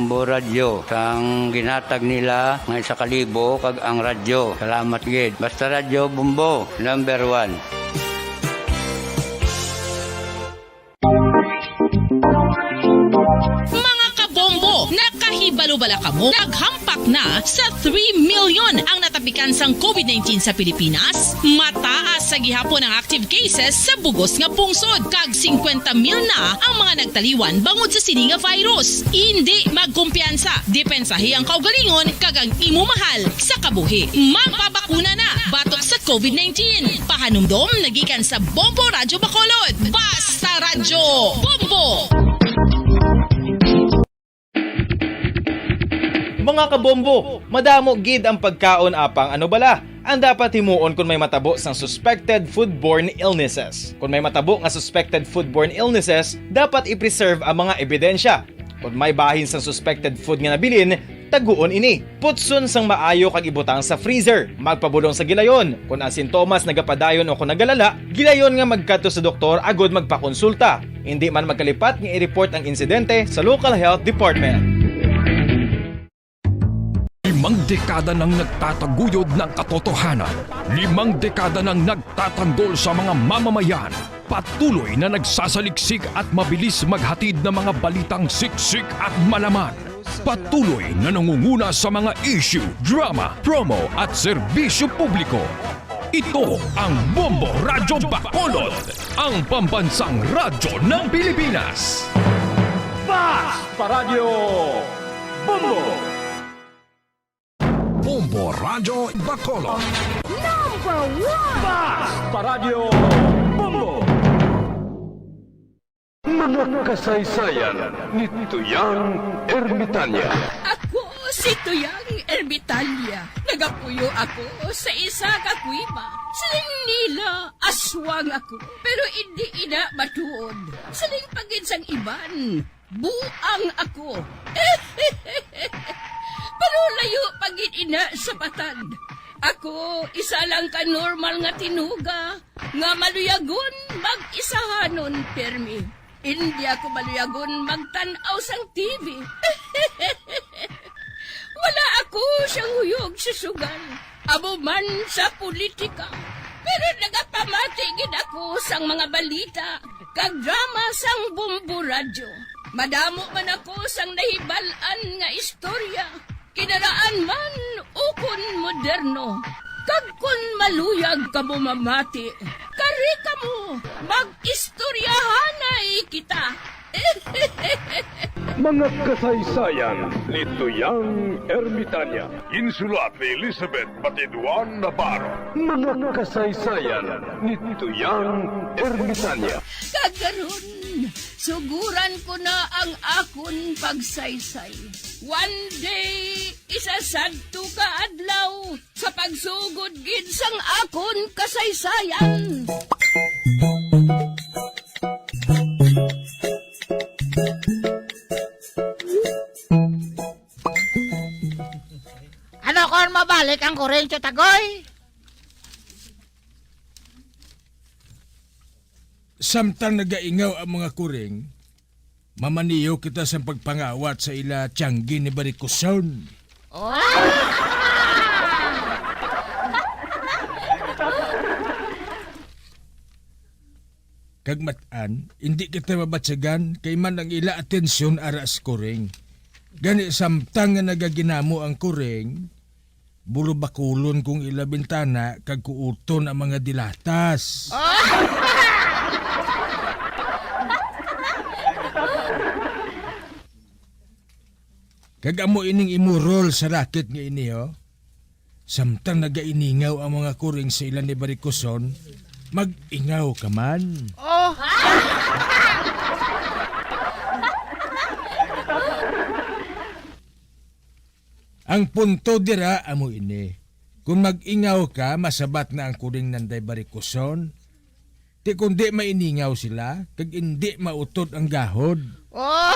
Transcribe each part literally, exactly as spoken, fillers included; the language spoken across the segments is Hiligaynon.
Bombo Radyo, sang ginhatag nila nga isa ka libo kag ang radyo. Salamat gid. Basta Radyo Bombo, number one. Mga kabombo, nakahibalo bala kamo? Naghampak na sa three million ang natapikan sang covid nineteen sa Pilipinas. Mataas sa gihapon ang active cases sa bugos nga pungsod, kag singkwenta mil na ang mga nagtaliwan bangod sa sini nga virus. Indi magkumpiyansa, depensahi ang kaugalingon kag ang imo mahal sa kabuhi. Magpabakuna na batok sa covid nineteen. Pahanumdom nagikan sa Bombo Radyo Bacolod. Basta Radyo Bombo! Mga kabombo, madamo gid ang pagkaon apang ano bala ang dapat himuon kon may matabo sang suspected foodborne illnesses. Kon may matabo nga suspected foodborne illnesses, dapat i-preserve ang mga ebidensya. Kon may bahin sang suspected food nga nabilin, taguon ini. Putson sang maayo kag ibutang sa freezer. Magpabulong sa gilayon. Kon ang sintomas nagapadayon o kon nagalala, gilayon nga magkadto sa doktor agud magpakonsulta. Indi man magkalipat nga i-report ang insidente sa local health department. Limang dekada nang nagtataguyod ng katotohanan. Limang dekada nang nagtatanggol sa mga mamamayan. Patuloy na nagsasaliksik at mabilis maghatid ng mga balitang siksik at malaman. Patuloy na nangunguna sa mga issue, drama, promo at serbisyo publiko. Ito ang Bombo Radyo Bacolod, ang pambansang radyo ng Pilipinas. Bas Paradyo Bombo! Bombo Radyo Bacolod. Number one! Bas Paradyo Bombo! Mga kasaysayan ni Tuyang Ermitanya. Ako si Tuyang Ermitanya. Nagapuyo ako sa isa ka kuweba. Siling nila, aswang ako, pero indi ina matuod. Siling pa gid sang iban, buang ako. Pero layo pa gid ina sa patad. Ako, isa lang ka normal nga tinuga nga maluyagon mag-isahanon pirmi. Indi ako maluyagon magtan-aw sang T V. Wala ako siyang huyog sa sugal, amo man sa politika. Pero nagapamati gid ako sang mga balita kag drama sang Bombo Radyo. Madamo man ako sang nahibal-an nga istorya, kinaraan man ukon moderno. Kag kon maluyag kamo mamati, kari kamo, mag-istoryahanay kita. Mga kasaysayan ni Tuyang Ermitanya. Ginsulat ni Elizabeth Batiduan Navarro. Mga kasaysayan ni Tuyang Ermitanya. Kag karon, suguran ko na ang akon pagsaysay. One day, isa sadto ka adlaw, sa pagsugod gid sang akon kasaysayan. Ano kon mabalik ang kuring, Tiyutagoy? Samtang nagaingaw ang mga kuring, mamaniyo kita sa pagpangawat sa ila tiyanggi ni Barikuson. Oh! Kag mat-an, indi kita mabatyagan kay man ang ila atensyon ara sa kuring. Gani, samtang nga nagaginamo ang kuring, bulubakulon kong ila bintana kag kuuton ang mga dilatas. Kag amo ining imo role sa racket nga ini, oh. Samtang nagainingaw ang mga kuring sa ila ni Barikuson, mag-ingaw ka man. Oh! Ang punto dira amo ini. Kung mag-ingaw ka, masabat na ang kuring nanday Barikuson. Ti kundi mainingaw sila, kag indi mautod ang gahod. Oh!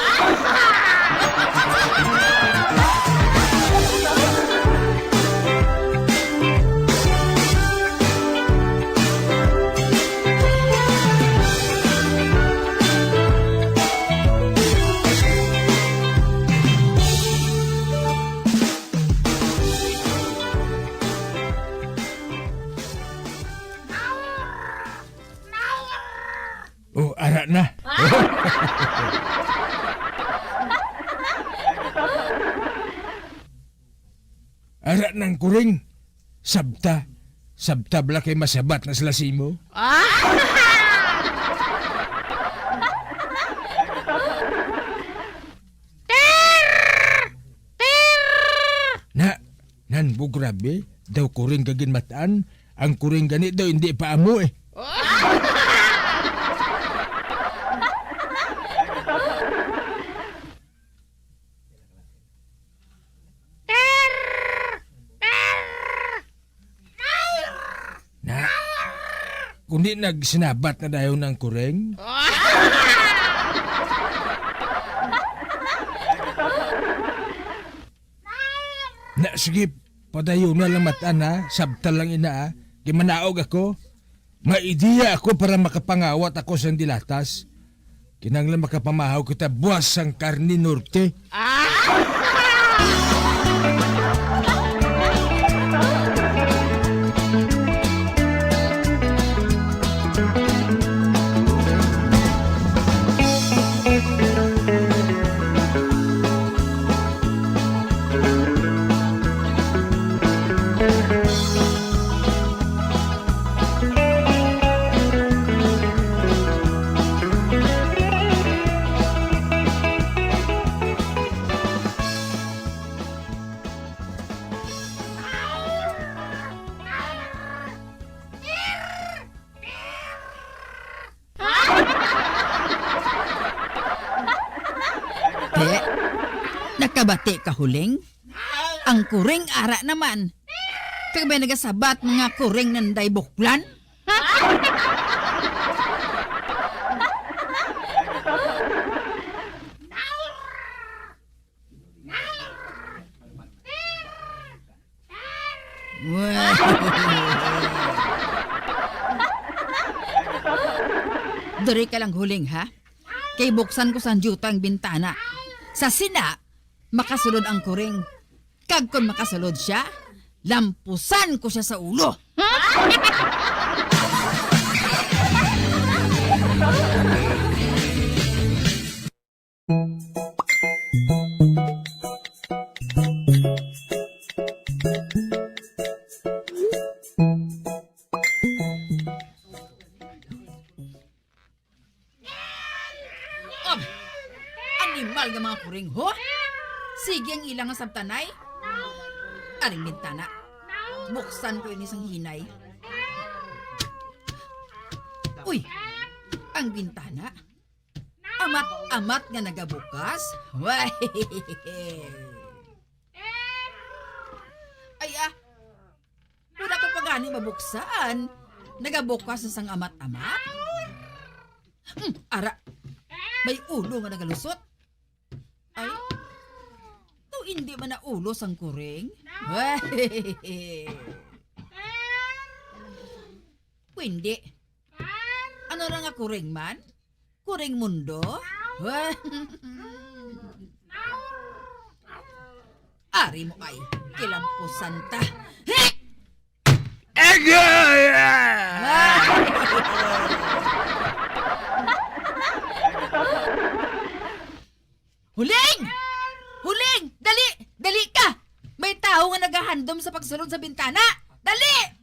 Ara nang kuring. Sabta. Sabta bala kay masabat na sila sa imo. Ah! Ter! Ter! Na, nan mo grabe. Daw kuring ka ginmatan. Ang kuring gani daw hindi pa amo eh. Na, kundi nagsinabat na dayon ang kuring? Na, sige, padayon na lang matan, ha? Sabta lang ina, ha? Kay manaog ako. May ideya ako para makapangawat ako sang dilatas. Kinahanglan makapamahaw kita buwas sang Carne Norte. Ah! Te, nakabati ka, Huling? Ang kuring ara naman. Kag may nagasabat mga kuring nanday buklan? Diri ka lang, Huling, ha? Kay buksan ko sang diutang bintana. Sa sina, makasulod ang kuring. Kag kon makasulod sia, lampusan ko sia sa ulo. Ab, animal nga mga kuring, ho? Sige ang ila nga sabtanay. Aring bintana. Buksan ko ini sang hinay. Uy, ang bintana. Amat-amat nga nagabukas. Way. Ay, ah. Wala ko pa gani mabuksan. Nagabukas na sang amat-amat. Hmm, ara. May ulo nga nagalusot. Ay. Daw hindi man na ulo sang kuring. Pwede. Ano ra nga kuring man? Kuring mundo? Ari mo ay, kilampusan ta. Hik! Agay! Huling! Huling! Dali! Dali ka! May tawo nga nagahandom sa pagsulod sa bintana! Dali!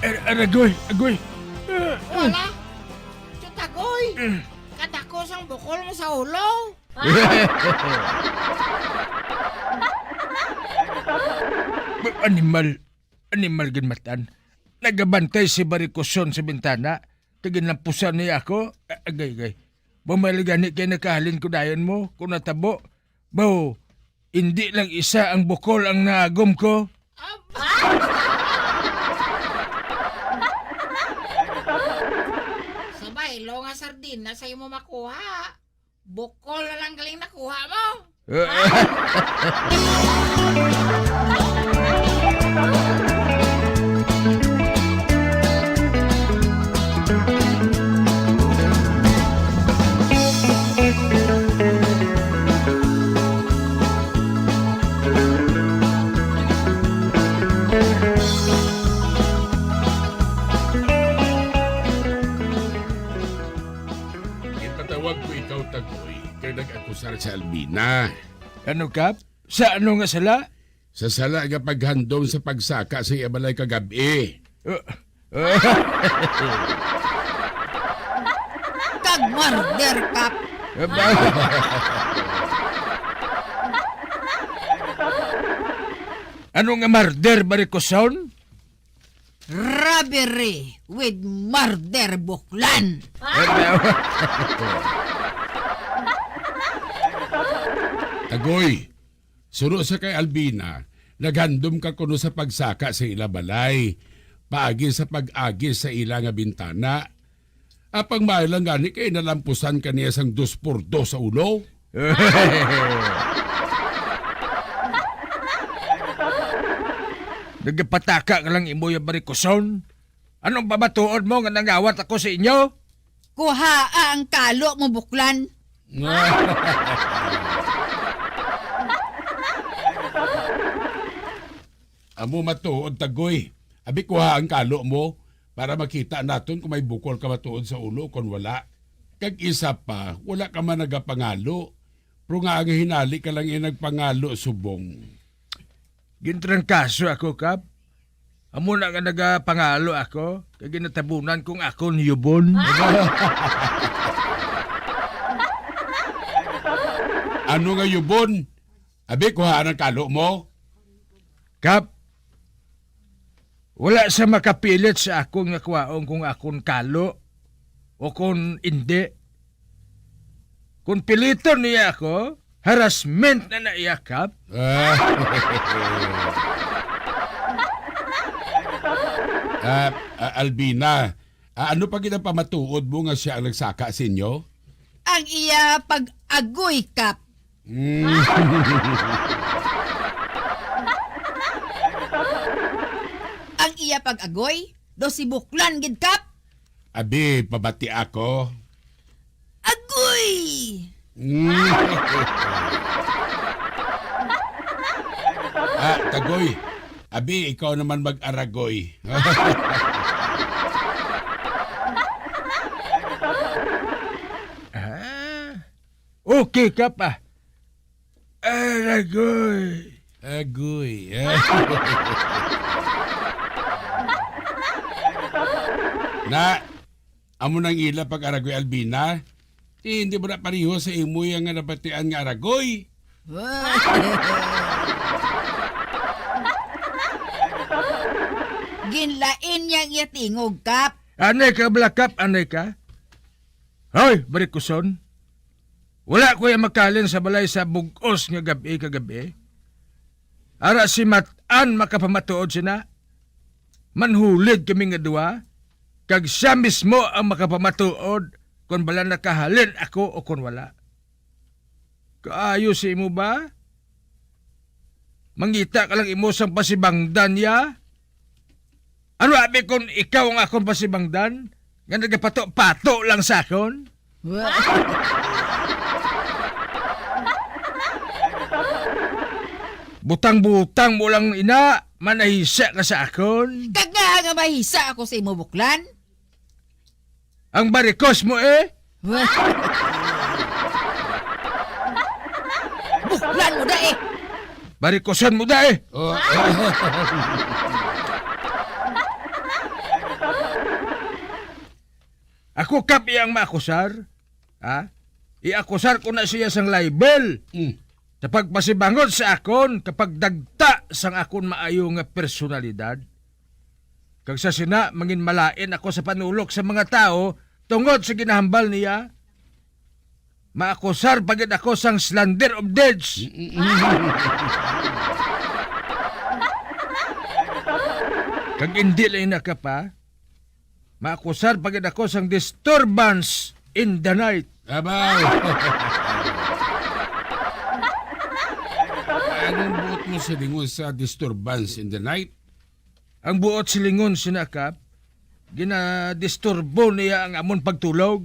Ar-, ar-, agoy, agoy. Wala. Chutagoy. Kadako sang bukol mo sa ulo. Animal, animal ginmatan. Nagabantay si Barikuson sa bintana, kag ginlampusan niya ako. A-, agay, agay. Bumalik gani kay nakahalin ko dayon mo, kung natabo. Baw, hindi lang isa ang bukol ang naagom ko. Sa baylo nga sardinas sa imo makuha, bukol na lang galing nakuha mo. Sa Albina. Ano, Kap? Sa ano nga sala? Sa sala nga paghandom sa pagsaka sa iya balay kagab-i. Uh, uh. Kag murder, Kap. Ano nga murder, Barikoson? Robbery with murder, buklan. Tagoy, suno sa kay Albina, naghandom ka kuno sa pagsaka sa ila balay, paagi sa pag-agi sa ila nga bintana. Apang maayo lang gani kay nalampusan ka niya sang dos por dos sa ulo. Nagapataka ka lang imo, ya Barikoson. Anong pamatuod mo nga nangawat ako sa inyo? Kuhaa ang kalo mo, buklan. Amo matuod, Tagoy. Abi, kuha ang kalo mo para makita naton kung may bukol ka matuod sa ulo kon wala. Kag isa pa, wala ka man nagapangalo. Pero nga ang hinali ka lang yung nagpangalo subong. Gintrangkaso ako, Kap. Amo na nga nagapangalo ako, kay ginatabunan kong akon yubon. Ano nga yubon? Abi, kuhaan ang kalo mo. Kap, wala sa makapilit sa akon nga kuhaon kung akon kalo o kung indi. Kung piliton niya ako, harassment na na iya, Kap. Ah. Ah, ah, Albina, ah, ano pa gid ang pamatuod mo nga siya ang nagsaka sa inyo? Ang iya pag-agoy, Kap. Mm. Ang iya pag-agoy, do si buklan gid, Kap. Abi, pabati ako. Agoy! Mm. Ah, Tagoy. Abi, ikaw naman mag-aragoy. Ah, okay ka pa. Aragoy. Agoy. Na, amo nang ila pag-aragoy, Albina. Ti, hindi mo na pareho sa imo yang nga nabatian nga aragoy. Ginlain niya ang iya tingog, Kap. Anay ka, Black Cap, anay ka? Hoy, Barikuson. Wala ko ya makalin sa balay sa bug-os nga gab-i kagabi. Ara si Matan makapamatuod sina. Manhulid kami nga duha, kag sia mismo ang makapamatuod kon bala nakahalin ako o kon wala. Kaayo sa imo ba? Mangita ka lang imo sang pasibangdan, ya? Ano abi kon ikaw ang akon pasibangdan, nga nagapato-pato lang sa akon? Butang-butang mo lang ina, manahisa ka sa akon. Kag nga nga mahisa ako sa imo, buklan? Ang barikos mo, eh. Buklan mo da, eh. Barikosan mo da, eh. Oh. Ako, Kap, iyang maakusar. Ha? Iakusar ko na siya sang libel. Mm. Sa pagpasibangot sa akon, kapag dagta sang akon maayo nga personalidad. Kag sa sina, mangin malain ako sa panulok sa mga tawo tungod sa ginahambal niya. Maakusar pa gid ako sang slander of deeds. Kag indi lang ina, Kap, ha, maakusar pa gid ako sang disturbance in the night. Abaw! Anong buot mo sa lingon sa disturbance in the night? Ang buot silingon sina, Kap, ginadisturbo niya ang amon pagtulog.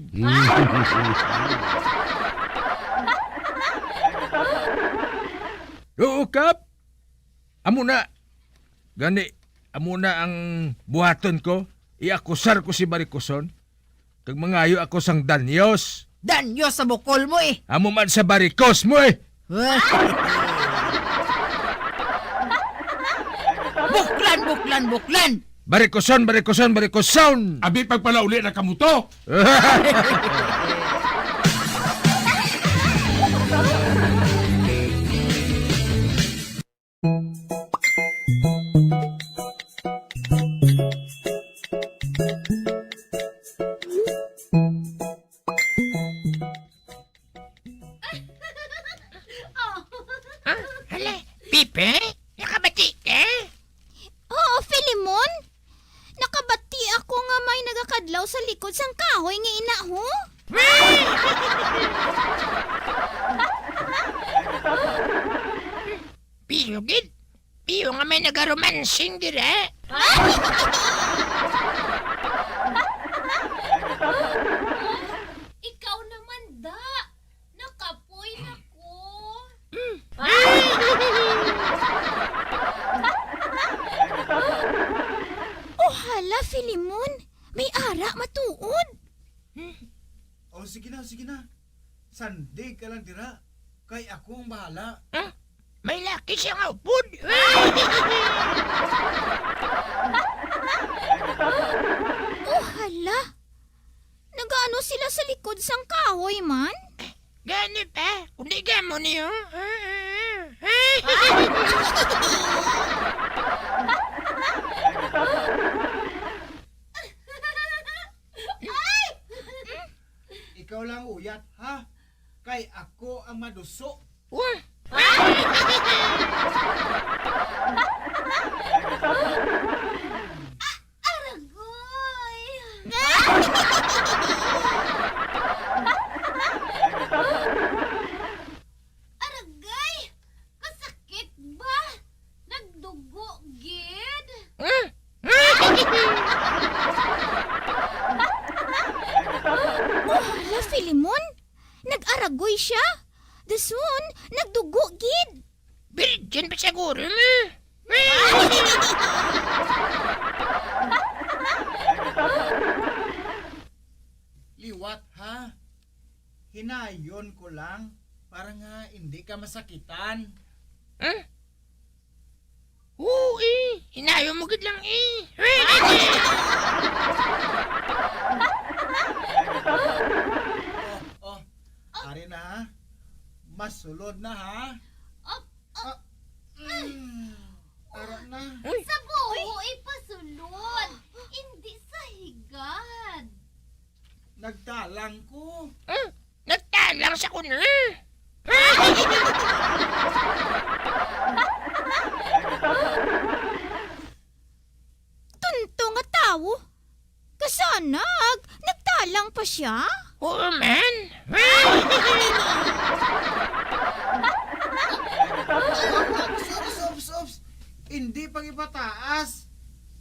Oo, Kap. Amo na. Gani, amo na ang buhaton ko. Iakusar ko si Barikoson. Kag mangayo ako sang danyos. Danyo sa bukol mo, eh. Amo man sa barikos mo, eh. Buklan, buklan, buklan. Barikoson, barikoson, barikoson. Abi, pagpalauli na kamo to. Oh. Ha? Hala, Pipe? Nakabati ka? Oo, Filemon. Nakabati ako nga may nagakadlaw sa likod sang kahoy nga ina, ho? Piyo gid. Piyo nga may nagaromansing dira. Ikaw naman, da. Nakapoy na ko. Oh, hala, Filemon. May ara matuod. O, sige na, sige na. Sandig ka lang dira, kay ako ang bahala. Hmm? May laki siya nga upod. Oh, hala. Nagaano sila sa likod sang kahoy man? Gani pa, kundi gamo niyo. Ay! Ikaw lang uyat, ha? Kay ako ang maduso. Wah! Aragoy! Aragay! Kasakit ba? Nagdugo gid? Oh, hala, Filemon! Nag-aragoy sia! Dason, nagdugo gid! Virgin pa siguro na. Liwat, ha? Hinayon ko lang para nga hindi ka masakitan. Huh? Oo, eh. Hinayon mo gid lang, eh. Oh, oh. Ari na, ha? Masulod na, ha? Op, op. Ah, mm. Ara na. Uy. Sa buho ipasulod, hindi sa higad. Nagtalang ko. Hmm? Nagtalang sa kuno. Tunto nga tawo. Kasanag, nagtalang pa sia? Oo man. Ups, ups, ups, ups. Hindi pag ipataas.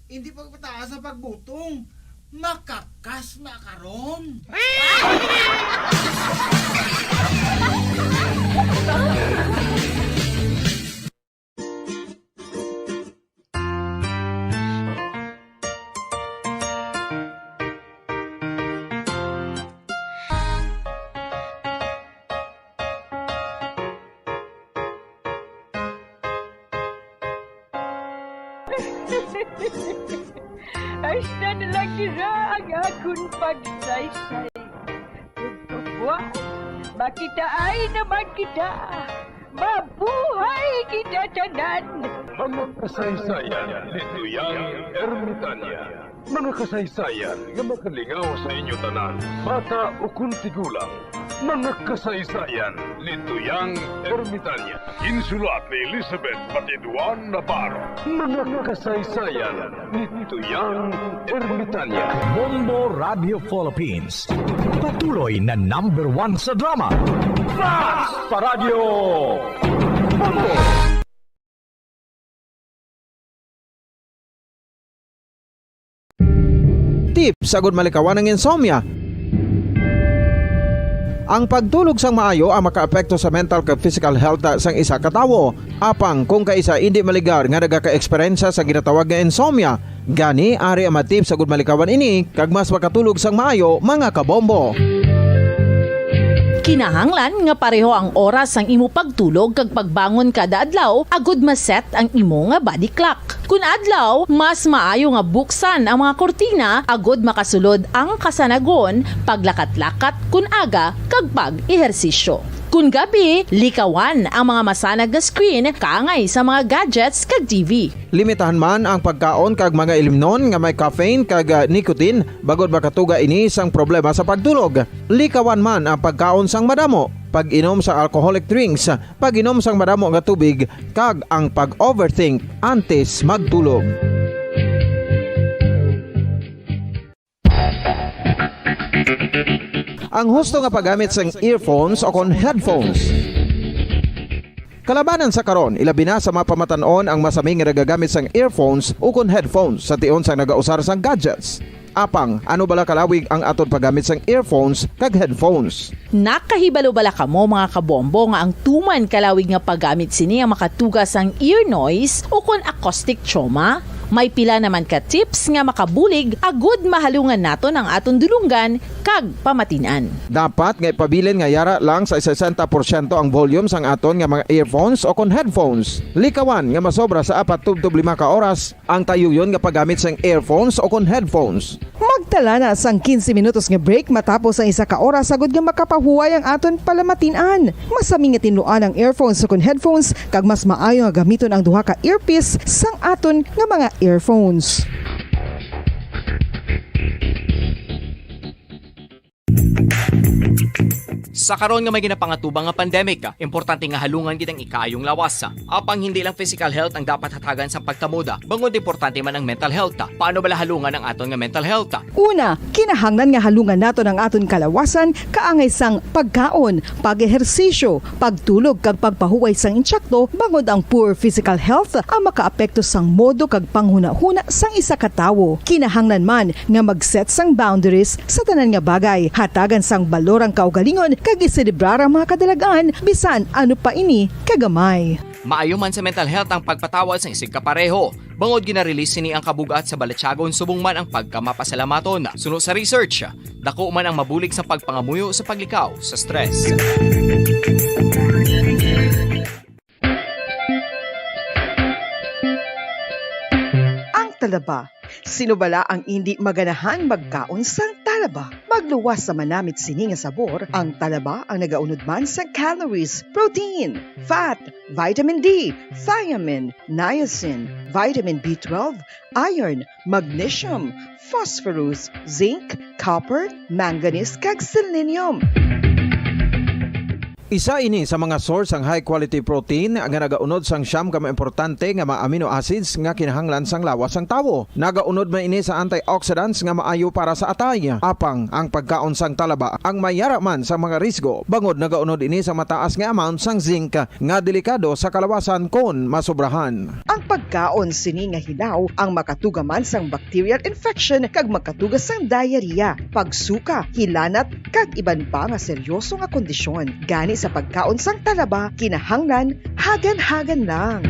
Hindi pag ipataas ang pagbutong. Makakas na karon. Hasta na lang dira ang akon pagsaysay. Ug pagbuas, makitaay naman kita. Mabuhay kita tanan! Mga kasaysayan ni Tuyang Ermitania. Mga kasaysayan nga makalingaw sa inyo tanan, bata ukon tigulang. Mga kasaysayan ni Tuyang Ermitania. Ginsulat ni Elizabeth Batiduan Navarro. Mga kasaysayan ni Tuyang Ermitania. Bombo Radio Philippines. Patuloy na number one sa drama. Flash Paradyo! Bombo! Tips agud malikawan ang insomnia. Ang pagtulog sang maayo ang makaapekto sa mental kag physical health sang isa ka tawo. Apang kung kaisa indi maligar nga nagaka-eksperyensya sa ginatawag nga insomnia, gani ari ang mga tips agud malikawan ini kag mas makatulog sang maayo, mga kabombo. Kinahanglan nga pareho ang oras sang imo pagtulog kag pagbangon kada adlaw agud ma-set ang imo nga body clock. Kun adlaw, mas maayo nga buksan ang mga kurtina agud makasulod ang kasanagon, paglakat-lakat kun aga, kag pag-ehersisyo. Kun gabi, likawan ang mga masanag nga screen kaangay sa mga gadgets kag T V. Limitahan man ang pagkaon kag mga ilimnon nga may caffeine kag, ah, nicotine, bangod makatuga ini sang problema sa pagtulog. Likawan man ang pagkaon sang madamo, pag-inom sang alcoholic drinks, pag-inom sang madamo nga tubig, kag ang pag-overthink antes magtulog. Ang husto nga paggamit sang earphones o kon headphones. Kalabanan sa karon, ilabi na sa mga pamatan-on ang masami nga nagagamit sang earphones o kon headphones sa tion sang nagausar sang gadgets. Apang, ano bala kalawig ang aton paggamit sang earphones kag headphones? Nakahibalo bala kamo, mga kabombo, nga ang tuman kalawig nga paggamit sini ang makatuga sang ear noise o kon acoustic trauma? May pila naman ka tips nga makabulig agud mahalungan naton ang aton dulonggan kag pamatin-an. Dapat nga ipabilin nga yara lang sa sesenta porsyento ang volume sang aton nga mga earphones o kon headphones. Likawan nga masobra sa apat tubtob lima ka oras ang tayuyon nga paggamit sang earphones o kon headphones. Magtala na sang quince minutos nga break matapos ang isa ka oras agud nga makapahuway ang aton palamatin-an. Masami nga tinluan ang earphones o kon headphones, kag mas maayo nga gamiton ang duha ka earpiece sang aton nga mga earphones. Sa karon nga may ginapangatubang nga pandemic, importante nga halungan gid ang ikaayong lawas. Apang hindi lang physical health ang dapat hatagan sang pagtamod, bangod importante man ang mental health. Paano bala halungan ang aton nga mental health? Una, kinahanglan nga halungan naton ang aton kalawasan kaangay sang pagkaon, pag-ehersisyo, pagtulog kag pagpahuway sang insakto, bangod ang poor physical health ang makaapekto sang modo kag panghunahuna sang isa ka tawo. Kinahanglan man nga mag-set sang boundaries sa tanan nga bagay, hatagan sang balor ang kaugalingon kag iselebrar ang mga kadalag-an bisan ano pa ini kagamay. Maayo man sa mental health ang pagpatawad sang isigkapareho, bangod gina-release sini ang kabug-at sa balatyagon subong man ang pagkamapasalamaton. Suno sa research, dako man ang mabulig sa pagpangamuyo sa paglikaw sa stress. Ang talaba. Sino bala ang indi maganahan magkaon sang talaba? Magluwas sa manamit sini nga sabor, ang talaba ang nagaunod man sa calories, protein, fat, vitamin D, thiamine, niacin, vitamin B twelve, iron, magnesium, phosphorus, zinc, copper, manganese, kag selenium. Isa ini sa mga source sang high quality protein nga nagaunod sang siyam ka mga importante nga mga amino acids nga kinahanglan sang lawas sang tawo. Nagaunod man ini sa antioxidants nga maayo para sa atay. Apang ang pagkaon sang talaba ang may yara man sa mga risgo, bangod nagaunod ini sa mataas nga amount sang zinc nga delikado sa kalawasan kon masobrahan. Ang pagkaon sini nga hilaw ang makatuga man sang bacterial infection kag makatuga sang diarrhea, pagsuka, hilanat, kag iban pa nga seryoso nga kondisyon. Gani sa pagkaon sang talaba, kinahanglan hagan-hagan lang.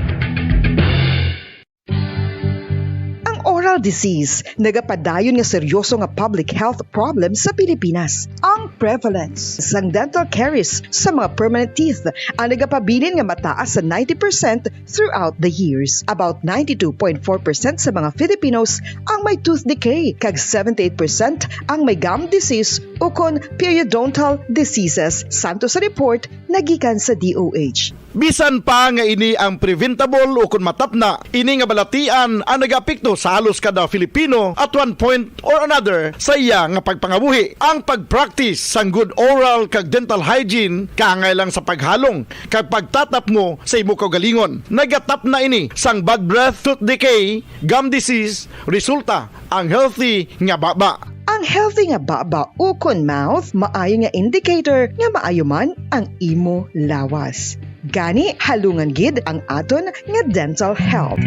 Ang oral disease nagapadayon nga seryoso nga public health problem sa Pilipinas. Ang prevalence sang dental caries sa mga permanent teeth ang nagapabilin nga mataas sa ninety percent throughout the years. About ninety-two point four percent sa mga Filipinos ang may tooth decay, kag seventy-eight percent ang may gum disease ukon periodontal diseases, santo sa report nga gikan sa D O H. Bisan pa nga ini ang preventable ukon matapna, ini nga balatian ang nagaapekto sa halos kada Filipino at one point or another sa iya nga pagpangabuhi. Ang pag-practice sang good oral kag dental hygiene kaangay lang sa paghalong kag pagtatapmo sa imo kaugalingon. Nagatapna ini sang bad breath, tooth decay, gum disease, resulta ang healthy nga baba. Ang healthy nga baba ukon mouth maayo nga indicator nga maayo man ang imo lawas. Gani, halungan gid ang aton nga dental health.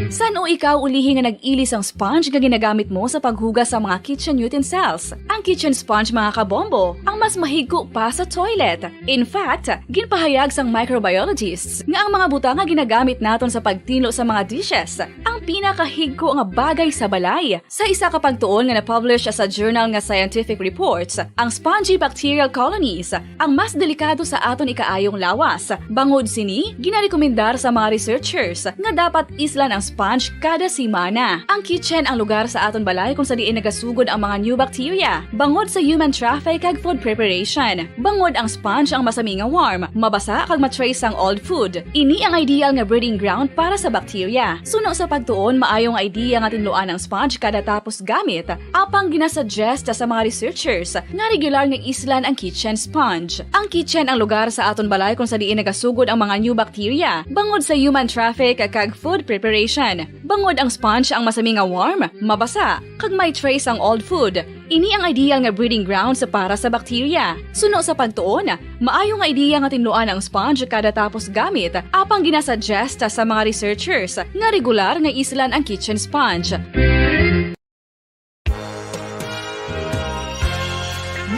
San-o ikaw ulihi nga nag-ili sang sponge nga ginagamit mo sa paghugas sa mga kitchen utensils? Ang kitchen sponge, mga kabombo, ang mas mahigko pa sa toilet. In fact, ginpahayag sang microbiologists nga ang mga butang nga ginagamit naton sa pagtinlo sa mga dishes, ang pinakahigko nga bagay sa balay. Sa isa ka pagtuon nga na-publish sa journal nga Scientific Reports, ang spongy bacterial colonies ang mas delikado sa aton ikaayong lawas. Bangod sini, ginarekomendar sa mga researchers nga dapat islan ang sponge kada semana. Ang kitchen ang lugar sa aton balay kung sa diin nagasugod ang mga new bacteria. Bangod sa human traffic kag food preparation, bangod ang sponge ang masami nga warm, mabasa kag ma-trace ang old food. Ini ang ideal nga breeding ground para sa bacteria. Suno sa pagtuon, maayo nga idea nga tinluan ang sponge kada tapos gamit. Apang ginasuggest sa mga researchers nga regular nga islan ang kitchen sponge. Ang kitchen ang lugar sa aton balay kung sa diin nagasugod ang mga new bacteria, bangod sa human traffic kag food preparation. Bangod ang sponge ang masami nga warm, mabasa, kag may trace ang old food. Ini ang ideal nga breeding grounds para sa bacteria. Suno sa pagtuon, maayo nga ideya nga tinluan ang sponge kada tapos gamit, apang ginasuggest sa mga researchers nga regular nga islan ang kitchen sponge.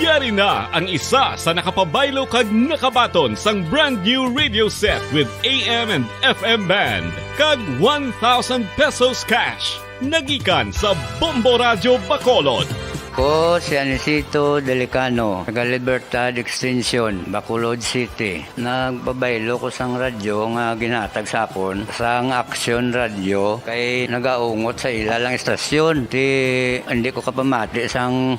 Yari na ang isa sa nakapabaylo kag nakabaton sang brand new radio set with A M and F M band kag one thousand pesos cash. Nagikan sa Bombo Radyo Bacolod. Ko si Anisito Delicano, taga Libertad Extension, Bacolod City. Nagpabaylo ko sang radyo nga ginhatag sa akon sang Action Radyo kay nagaungot sa ila lang istasyon. Ti, hindi ko kapamati sang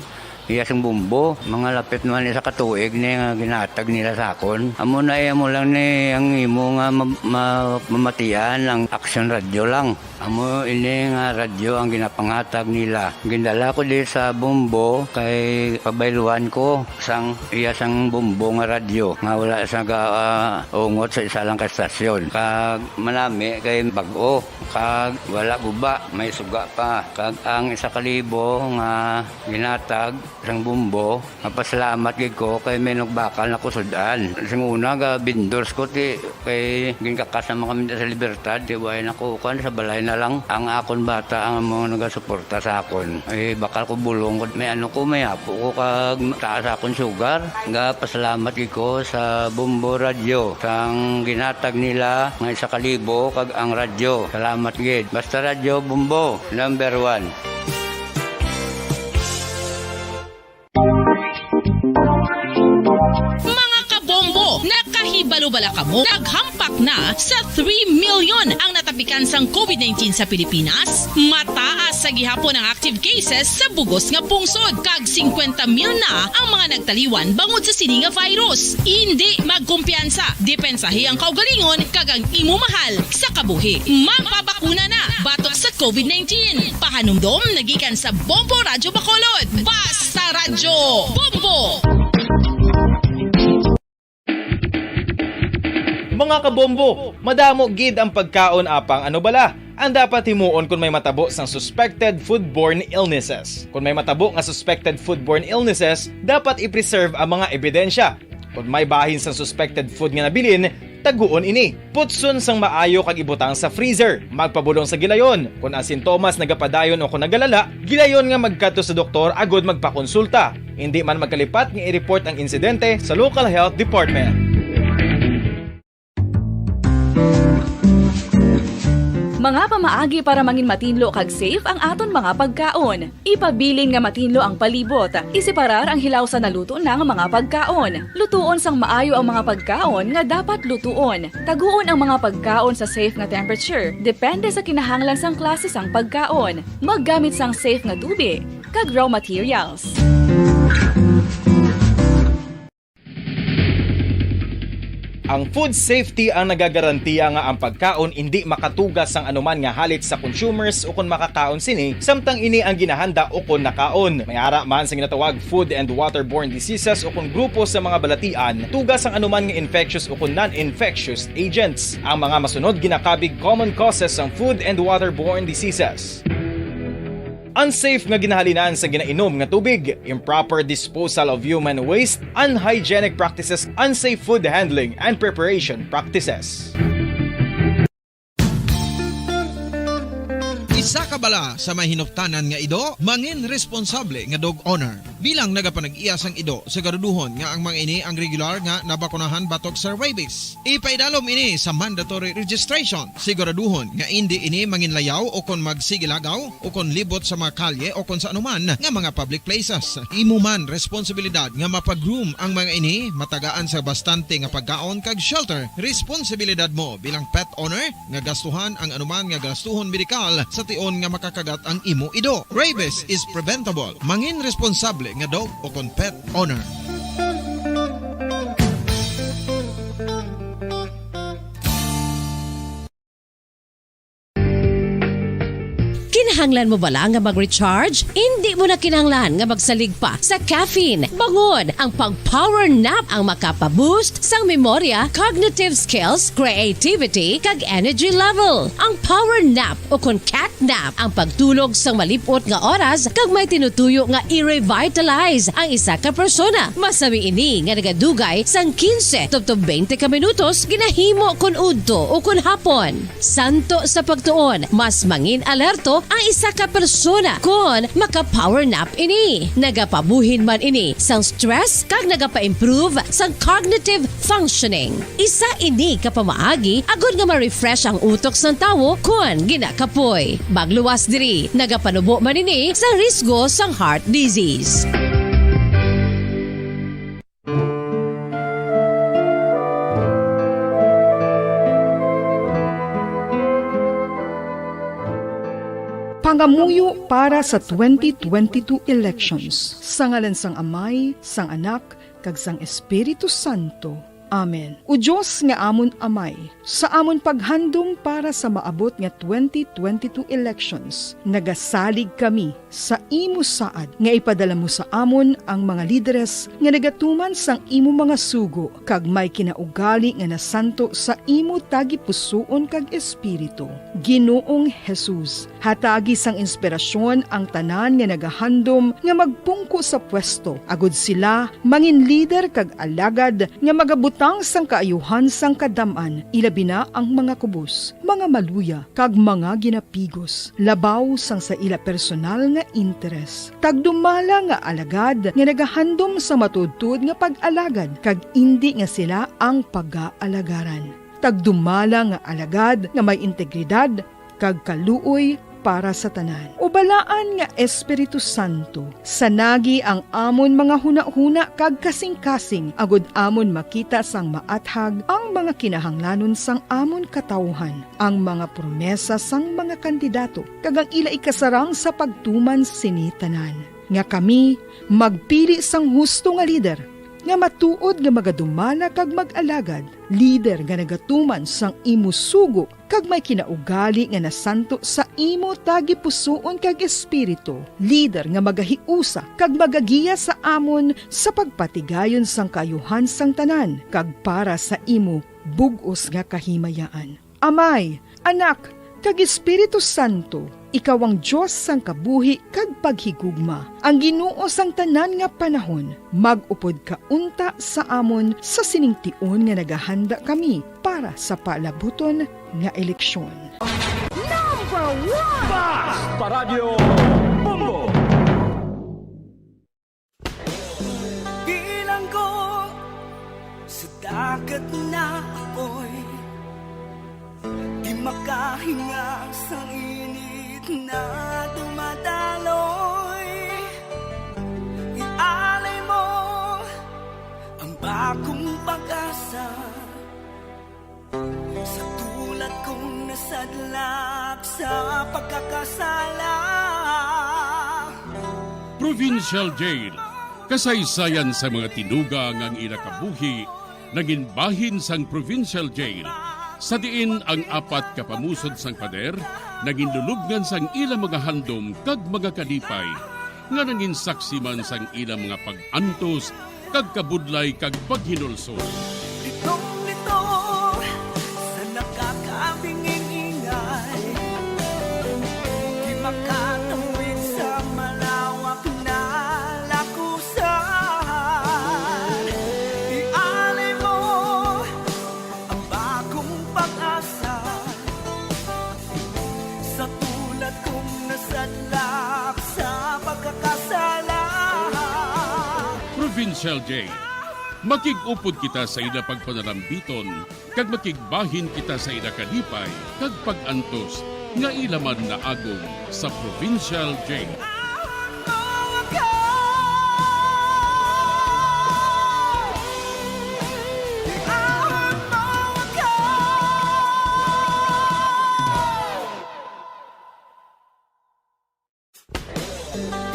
iya sing bumbo. Mga lapit naman isa ka tuig ni nga ginhatag nila sa akon. Amo na iya mo lang ni ang imo nga ma- ma- mamatian ang Action Radyo lang. Amo ini nga radyo ang ginapanghatag nila. Gindala ko di sa Bombo kay pabayluan ko sang iya sang Bombo nga radyo nga wala sa ga, ah, ungot sa isa lang ka estasyon. Kag manami kay bag-o kag wala guba, may suga pa. Kag ang isa ka libo nga ginatag sang Bombo, mapasalamat gid ko kay may nagbakal na kusud-an. Sing una, ga vendors ko ti kay ginkakas naman kami sa Libertad, ti way na ko kuan, sa balay na lang. Ang akon bata ang mga nagasuporta sa akon. Eh, bakal ko bulong ko, may ano ko, may apo ko kag taas akon sugar. Ga pasalamat gid ko sa Bombo Radyo sang ginatag nila nga isa ka libo kag ang radyo. Salamat gid. Basta Radyo Bombo, number one. Mga kabombo, nakahibalo bala kamo? Naghampak na sa three million ang natapikan sang COVID nineteen sa Pilipinas. Mataas sa gihapon ang active cases sa bugos nga pungsod, kag singkwenta mil na ang mga nagtaliwan bangod sa sini nga virus. Indi magkumpiyansa, depensahi ang kaugalingon kag ang imo mahal sa kabuhi. Magpabakuna na batok sa COVID nineteen. Pahanumdom nagikan sa Bombo Radyo Bacolod. Basta Radyo Bombo! Mga kabombo, madamo gid ang pagkaon, apang ano bala ang dapat himuon kon may matabo sang suspected foodborne illnesses? Kon may matabo nga suspected foodborne illnesses, dapat i-preserve ang mga ebidensya. Kon may bahin sang suspected food nga nabilin, taguon ini. Putson sang maayo kag ibutang sa freezer. Magpabulong sa gilayon. Kon ang sintomas nagapadayon o kon nagalala, gilayon nga magkadto sa doktor agud magpakonsulta. Indi man magkalipat nga i-report ang insidente sa local health department. Mga pamaagi para mangin matinlo kag safe ang aton mga pagkaon. Ipabilin nga matinlo ang palibot. Iseparar ang hilaw sa naluto na nga mga pagkaon. Lutuon sang maayo ang mga pagkaon nga dapat lutuon. Taguon ang mga pagkaon sa safe nga temperature, depende sa kinahanglan sang klase sang pagkaon. Maggamit sang safe nga tubig kag raw materials. Ang food safety ang nagagarantiya nga ang pagkaon indi makatuga sang anuman nga halit sa consumers ukon makakaon sini, samtang ini ang ginahanda ukon nakaon. May ara man sa ginatawag food and waterborne diseases ukon grupo sa mga balatian, tuga sang anuman nga infectious ukon non-infectious agents. Ang mga masunod ginakabig common causes sang food and waterborne diseases. Unsafe nga ginahalinan sa ginainom nga tubig, improper disposal of human waste, unhygienic practices, unsafe food handling and preparation practices. Isa ka bala sa may hinuptanan nga ido, mangin responsable nga dog owner. Bilang nagapanag-iya sang ido, siguraduhon nga ang mga ini ang regular nga nabakunahan batok sa rabies. Ipaidalom ini sa mandatory registration. Siguraduhon nga indi ini manginlayaw o kon magsigilagaw o kon libot sa mga kalye o kon sa anuman nga mga public places. Imo man responsibilidad nga mapag-groom ang mga ini, matagaan sa bastante nga pagkaon kag shelter. Responsibilidad mo bilang pet owner nga gastuhan ang anuman nga gastuhon medikal sa tion nga makakagat ang imo ido. Rabies is preventable. Mangin responsable nga dog o kon pet owner. Kinahanglan mo bala nga mag-recharge? Indi mo na kinahanglan nga magsalig pa sa caffeine. Bangod ang pag-power nap ang makapa-boost sang memorya, cognitive skills, creativity, kag energy level. Ang power nap o kon cat nap ang pagtulog sang malip-ot nga oras kag may tinutuyo nga i-revitalize ang isa ka persona. Masami ini nga nagadugay sang quince tubtob twenty ka minutos ginahimo kon udto o kon hapon. Santo sa pagtuon, mas mangin alerto ang isa ka persona kon maka-power nap ini. Nagapabuhin man ini sang stress kag nagapa-improve sang cognitive functioning. Isa ini ka pamaagi agod nga ma-refresh ang utok sang tawo kon ginakapoy. Magluwas diri, nagapanubo man ini sa risgo sang heart disease. Pangamuyo para sa twenty twenty-two elections. Sa ngalan sang Amay, sang Anak, kag sang Espiritu Santo. Amen. O Dios nga amon Amay, sa amon paghandom para sa maabot nga twenty twenty-two elections, nagasalig kami sa imo saad nga ipadala mo sa amon ang mga lideres nga nagatuman sang imo mga sugo kag may kinaugali nga nasanto sa imo tagipusoon kag espiritu. Ginoong Jesus, hatagi sang inspirasyon ang tanan nga nagahandom nga magpungko sa pwesto, agod sila mangin lider kag alagad nga magabutang sang kaayuhan sang kadam-an, ilabi na ang mga kubos, mga maluya, kag mga ginapigos, labaw sang sa ila personal nga interes. Tagdumala nga alagad nga nagahandom sa matuodtuod nga pag-alagad, kag indi nga sila ang pagaalagaran. Tagdumala nga alagad nga may integridad kag kaluoy para sa tanan. O Balaan nga Espiritu Santo, sanagi ang amon mga hunahuna kag kasingkasing, agod amon makita sang maathag ang mga kinahanglanon sang amon katawuhan, ang mga promesa sang mga kandidato, kag ang ila ikasarang sa pagtuman sini tanan, nga kami magpili sang husto nga lider, nga matuod nga magadumala kag mag-alagad, lider nga nagatuman sang imo sugo kag may kinaugali nga nasanto sa imo tagipusoon kag espiritu, lider nga magahiusa kag magagiya sa amon sa pagpatigayon sang kaayuhan sang tanan kag para sa imo bug-os nga kahimayaan. Amay, Anak, kag Espiritu Santo, ikaw ang Dios sang kabuhi kag paghigugma, ang Ginoo sang tanan nga panahon. Mag-upod ka unta sa amon sa sining tion nga nagahanda kami para sa palabuton nga eleksyon. Number one! Bas! Paradyo Bombo! Bilanggo sa dagat na apoy, di makahinga sa init na dumadaloy. Ialay mo ang bagong pag-asa. Sa tulad kong nasadlak sa pagkakasala. Provincial Jail, kasaysayan sa mga tinuga nga ang ila kabuhi nangin bahin sang Provincial Jail, sa diin ang apat ka pamusod sang pader nangin lulubngan sang ila mga handom kag mga kalipay, nga nangin saksi man sang ila mga pag-antos kag kabudlay kag paghinulsol. Litong-lito sa nakakabinging ingay, di makatawid sa malawak na lakusan. Ialay mo ang bagong pag-asa. Sa tulad kong nasadlak sa pagkakasala. Provincial J. Makig-upod kita sa ila pagpanalambiton, kag makigbahin kita sa ila kalipay kag pag-antos nga ila man naagom sa Provincial J.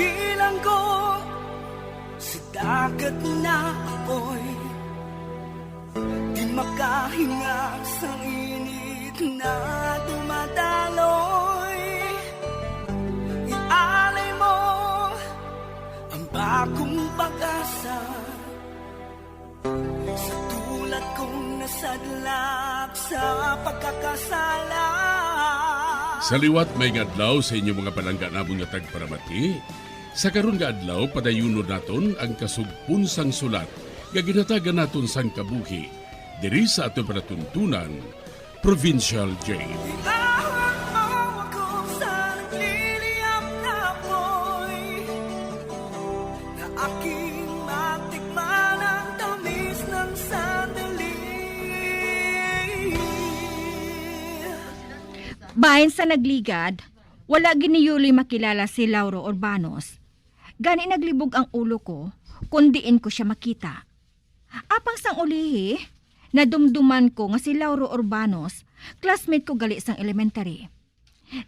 Bilanggo sa dagat na apoy, di makahinga sang init na dumadaloy. Ialay mo ang bagong pag-asa sa tulad kong nasadlak sa pagkakasala. Sa liwat, maayong adlaw sa inyo, mga palangga namon nga tagparamati. Sa karon nga adlaw, padayunon naton ang kasugpon sang sulat nga ginhatagan naton sang kabuhi diri sa aton palatuntunan, Provincial J. Iahon mo ako sa nagliliyab na apoy, na aking matikman ang tamis ng sandali. Bahin sa nagligad, wala gid ni Yuli makilala si Lauro Urbanos. Gani naglibog ang ulo ko kon diin ko sia makita. Apang sang ulihi, nadumduman ko nga si Lauro Urbanos, classmate ko gali sang elementary.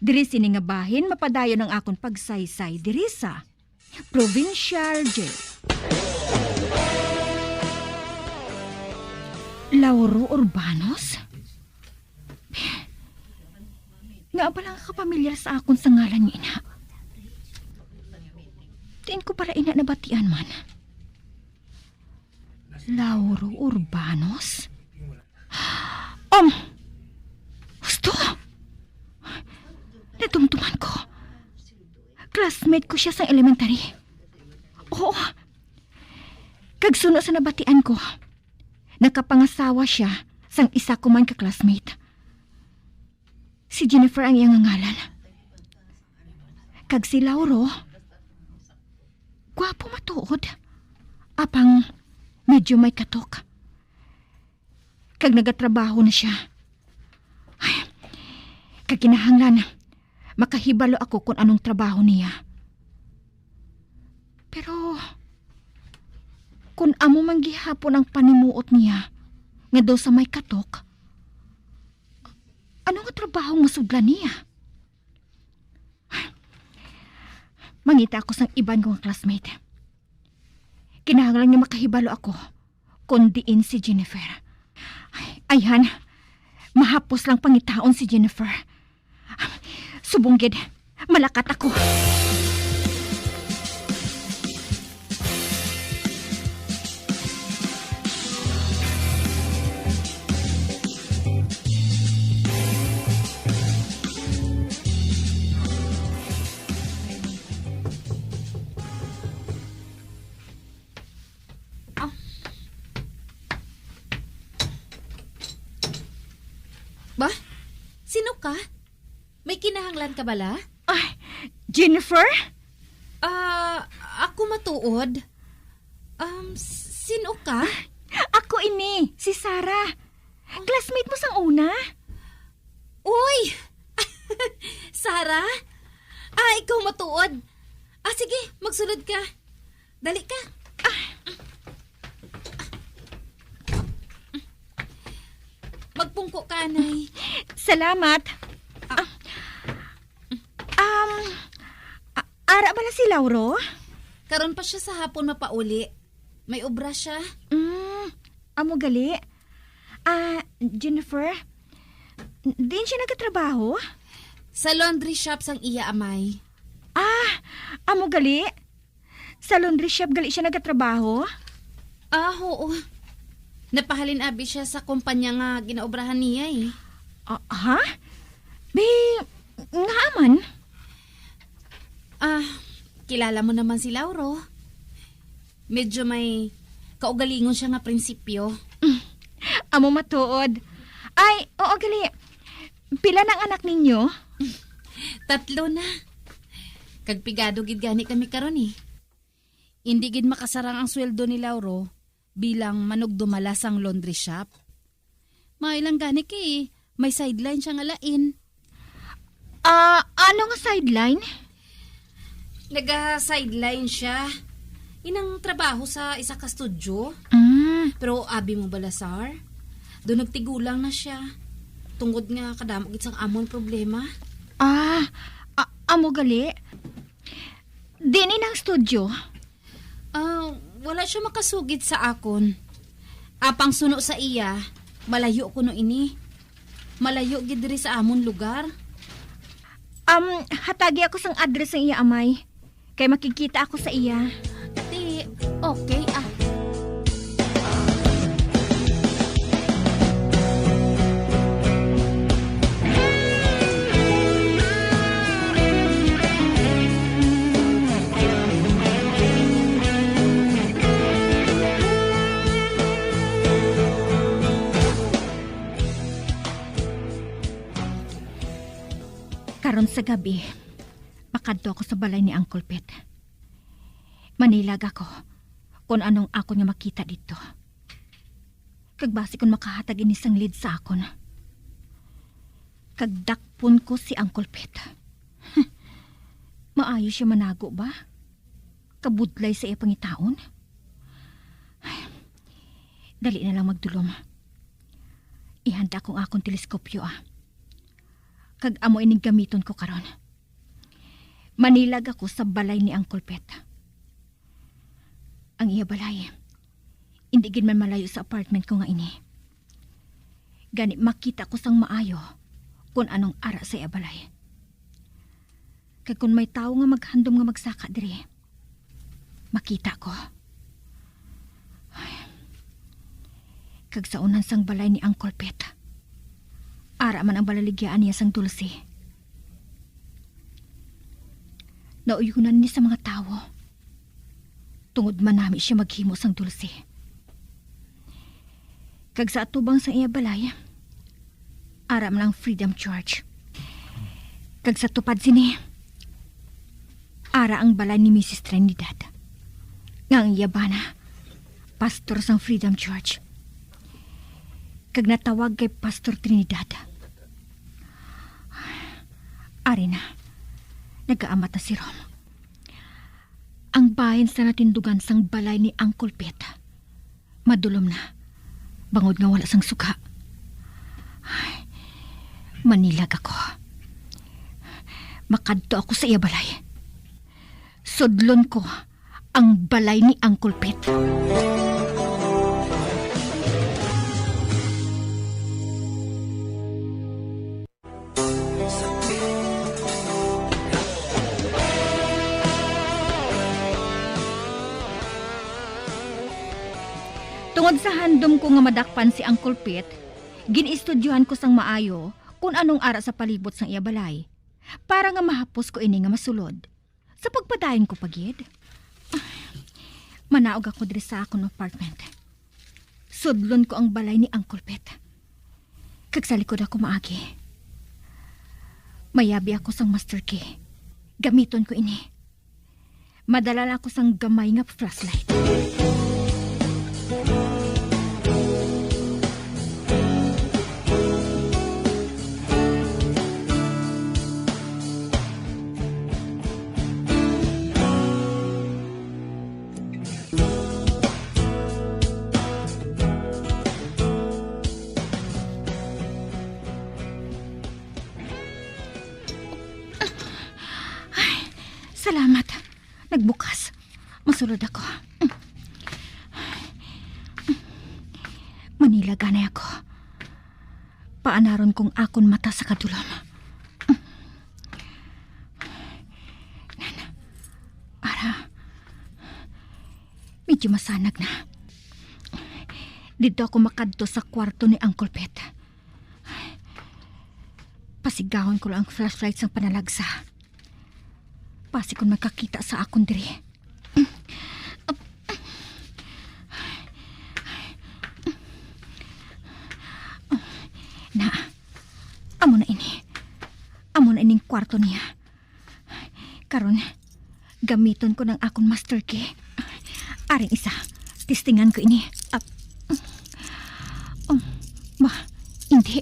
Diri sini nga bahin mapadayon ang akon pagsaysay diri sa Provincial Jail. Lauro Urbanos? Ngaa bala nga kapamilyar sa akon sa ngalan niya ina? Diin ko bala ina nabatian man? Lauro Urbanos? Um! Husto! Nadumduman ko. Classmate ko siya sa elementary. Oo. Kag suno sa nabatian ko, nakapangasawa siya sang isa ko man ka classmate. Si Jennifer ang iyang ngalan. Kag si Lauro, gwapo matuod. Apang medyo may katok. Kag nagatrabaho na siya. Ay, kag kinahanglan, makahibalo ako kung anong trabaho niya. Pero, kung amo man gihapon ang panimuot niya, nga daw sa may katok, ano nga trabaho ang masudlan niya? Mangita ako sang iban ko nga classmate. Kinahanglan nga makahibalo ako kon diin si Jennifer. Ay, ayhan, mahapos lang pangitaon si Jennifer. Subong gid, malakat ako. Ah. Ba? Sino ka? May kinahanglan ka bala? Ah, Jennifer? Ah, ako matuod. Um, s-, sino ka? Ako ini, si Sarah. Oh. Classmate mo sang una? Uy! Sarah? Ah, ikaw matuod? Ah, sige, magsulod ka. Dali ka. Ah. Magpungko ka, anay. Salamat. Ah. Ah. Um, a-, ara bala si Lauro? Karon pa siya sa hapon mapauli. May obra siya. Mm, amo gali. Ah, Jennifer, diin siya nagatrabaho? Sa laundry shop sang iya amay. Ah, amo gali. Sa laundry shop gali siya nagatrabaho? Ah, oo. Napahalin abi siya sa kumpanya nga ginaobrahan niya, eh. Ah, ha? Bi, ngaa man? Ah, kilala mo naman si Lauro. Medyo may kaugalingon siya nga prinsipyo. Amo matuod. Ay, oo gali. Pila na ang anak ninyo? Tatlo na. Kag pigado gid gani kami karon, eh. Indi gid makasarang ang sweldo ni Lauro bilang manugdumala sang laundry shop. Maayo lang gani kay may sideline siya nga lain. Ah, ano nga sideline? Naga-sideline siya. Inang trabaho sa isa ka studio. Mm. Pero abi mo, Balasar, do nagtigulang na siya. Tungod nga kadamo gid sang amon problema. Ah, a- amo gali. Diin ang studio? Ah, wala siya makasugid sa akon. Apang suno sa iya, malayo kuno ini. Malayo gid diri sa amon lugar. Um, hatagi ako sang address sang iya amay. Kay makikita ako sa iya. Di, okay, ah. Karon sa gabi, makadto ako sa balay ni Uncle Pete. Manilag ako kung anong akon nga makita didto. Kag basi kon makahatag ini sang lead sa akon. Kag dakpon ko si Uncle Pete. Maayo siya manago ba? Kabudlay sa iya pangitaon? Ay, dali na lang magdulom. Ihanda ko ang akon teleskopyo, ah. Kag amo ining gamiton ko karon. Manilag ako sa balay ni Uncle Pete. Ang iya balay, indi gid man malayo sa apartment ko nga ini. Gani makita ko sang maayo kon anong ara sa iya balay. Kag kon may tawo nga maghandom nga magsaka diri, makita ko. Ay. Kag sa unan sang balay ni Uncle Pete, ara man ang balaligyaan niya sang dulce. Nauyonan ni sa mga tawo, tungod manami siya maghimo sang dulce. Kag sa atubang sang iya balay, ara man ang Freedom Church. Kag sa tupad sini, ara ang balay ni Missus Trinidad, nga ang iya bana, pastor sang Freedom Church. Kag natawag kay Pastor Trinidad. Ari na, nagaamat na si Rom. Ang bahin sa natindugan sang balay ni Uncle Pete madulom na, bangod nga wala sang suga. Ay, manilag ako. Makadto ako sa iya balay. Sudlon ko ang balay ni Uncle Pete. Tungod sa handom ko nga madakpan si Uncle Pete, gin-estudyohan ko sang maayo kon anong ara sa palibot sang iya balay, para nga mahapos ko ini nga masulod. Sa pagpadayon ko pa gid, manaog ako diri sa akon apartment. Sudlon ko ang balay ni Uncle Pete. Kag sa likod ako maagi. Mayabi ako sang master key. Gamiton ko ini. Madala lang ako sang gamay nga flashlight. Ay, salamat. Nagbukas. Masulod ako. Manila ganay ako. Paanaron kong akon mata sa kadulom. Ara, medyo masanag na. Dito ako makadto sa kwarto ni Uncle Pete. Pasigahon ko lang ang flashlight sang panalagsa. Basi kon makakita sa akon diri. Na, amo na ini. Amo na ining kwarto niya. Karon, gamiton ko ng akon master key. Aring isa. Testingan ko ini. Ah, um, ba, hindi.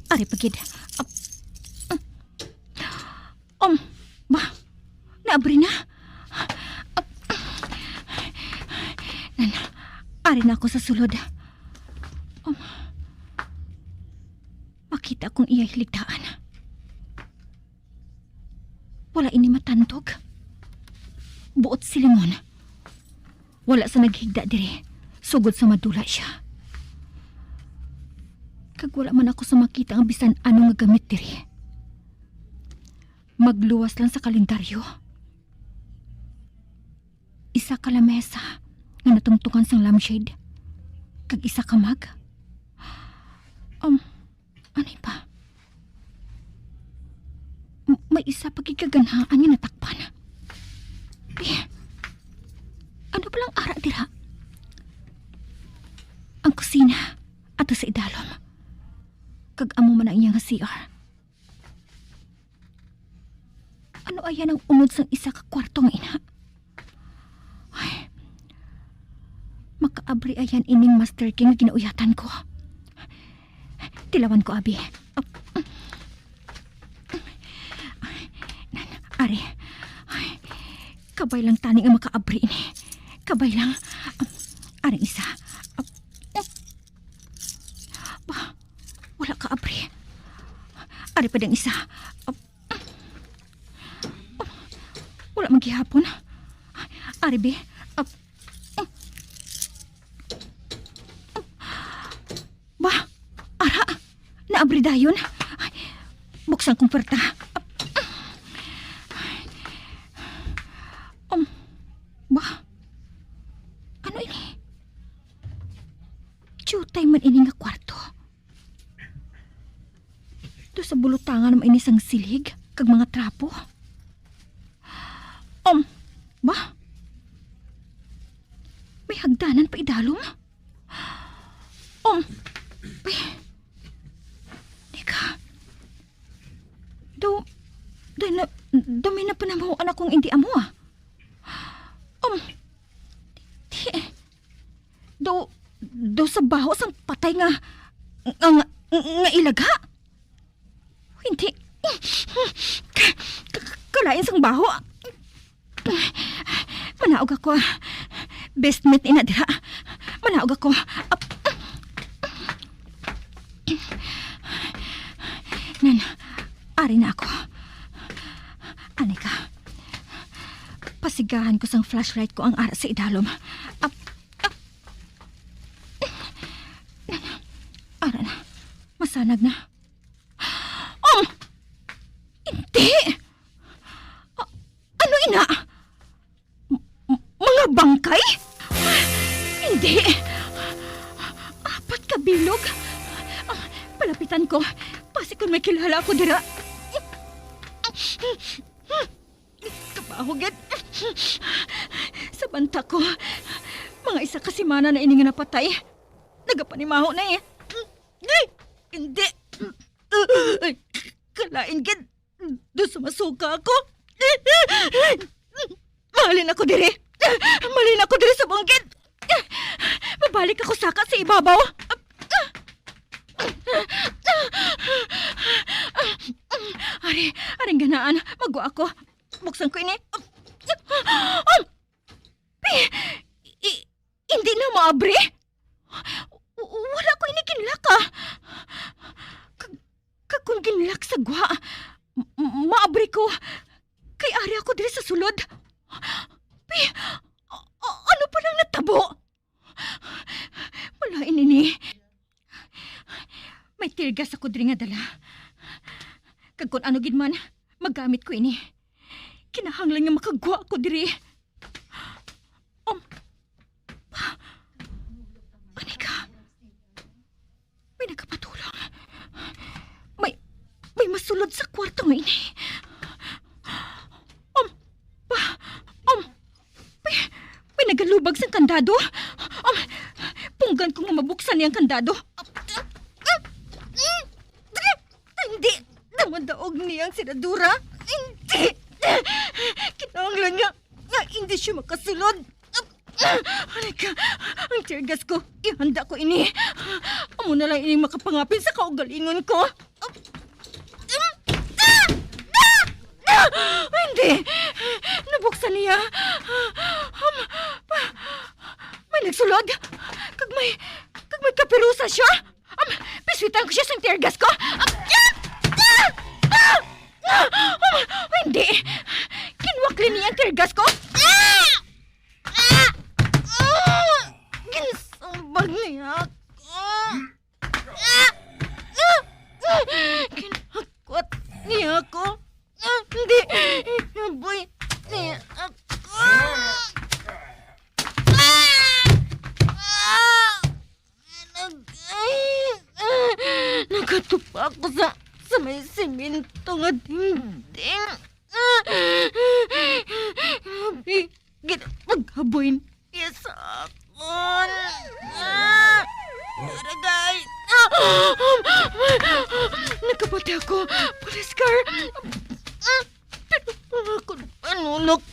Ari pa gid. Ah, um, ba, naabri na. Ah, nan, ari na ako sa sulod. Um, makita kong iya hiligdaan. Wala ini matandog. Buot silingon. Wala sa naghigda diri, sugod sa madula siya. Kag wala man ako sa makita nga bisan ano nga gamit diri. Magluwas lang sa kalendaryo. Isa ka lamesa nga natungtungan sang lampshade, kag isa ka mug. Um, Ano pa? M-, may isa pa gid ka ganhaan nga natakpan. Eh, ano pa lang ara dira? Ang kusina, ato sa idalom. Kag amo man ang iya nga C R. Ano aya nang unod sang isa ka kwarto nga ina? Ay, makaabri ayan ining master key nga ginauyatan ko. Tilawan ko, abi. Ari. Ay, kabay lang tani nga makaabri ini. Kabay lang. Ari isa. Ba, wala ka abri. Ari pa dang isa. Wala man gihapon. Ari, be. Ba, ara. Naabri dayon. Buksan kong puwerta. Um, ba? Ano ini? Diutay man ini nga kwarto. Daw sa bulutangan naman ini sang silig kag mga trapo. Um, ba? May hagdanan pa idalom? Um, ay, teka. Daw, daw na, daw may napanamuhan akong indi amo, ah. Um, di, daw, daw sa baho sang patay nga, nga, nga, nga ilaga? Hindi. Ka-, ka-, kalain sang baho. Manaog ako, ah. Best mate ina dira. Manaog ako. Ap-, Nan, ari na ako. Ani ka. Pasigahan ko sang flashlight ko ang ara sa idalom. Ap-, ap-, Ara na. Masanag na. Um! Hindi! A-, ano ina? M-, m-, mga bangkay? Hindi! Apat ka bilog? Ah, palapitan ko. Basi kon may kilala ako dira. Kabaho gid. Sa banta ko, mga isa ka semana na ini nga napatay. Nagapanimaho na eh. Hindi. Kalain gid. Daw sa masuka ako. Mahalin ako diri. Mahalin ako diri sa bukid. Mabalik ako saka sa ibabaw. Ari, aring ganaan. Magwa ako. Buksan ko ini. Um, pi-, i-, hindi na maabri? W-, wala ko ini ginlak, ah. Kag, kag kung ginlak sa gwa, m-, m-, maabri ko. Kay ari ako diri sa sulod. Pi-, a-, a-, ano pa nang natabo? Malain ini. May tear gas ako diri nga dala. Kag kun ano gid man, magamit ko ini. Kinahanglan nga makagwa ako diri. Um, pa, ani ka? May nagapatulong. May, may masulod sa kwarto nga ini. Um, pa, um, May, may nagalubag sang kandado. Um, punggan ko nga mabuksan niya ang kandado. Hindi! Namadaog niya ang seradura. Hindi! Kinahanglan nga, nga hindi siya makasulod. Halika, ang tear gas ko, ihanda ko ini. Amo na lang ini makapangapin sa kaugalingon ko. Ah! Ah! Ah! Ah! Hindi! Nabuksan niya. Um, may nagsulod. Kag may, kag may kapirusa siya. Um, piswitan ko siya sang tear gas ko. Um, ah! Ah! Ah! Ah! Um, hindi. Kinwakli niya ang tear gas ko. Ah! Ah! Ah! Ginsambag niya ako. Ah! Ah! Ah! Kinakwat niya ako. Ah, hindi. Inaboy niya ako. Ah! Ah! Ah! Nag-, ah! Nakatupa ako sa, sa may simento nga dingding. Ah! Grabe. Ginapaghaboy niya sa akon. Ah! Aragay! Ah! Nakapati ako! Police car! Ah! Pero ang akon panulok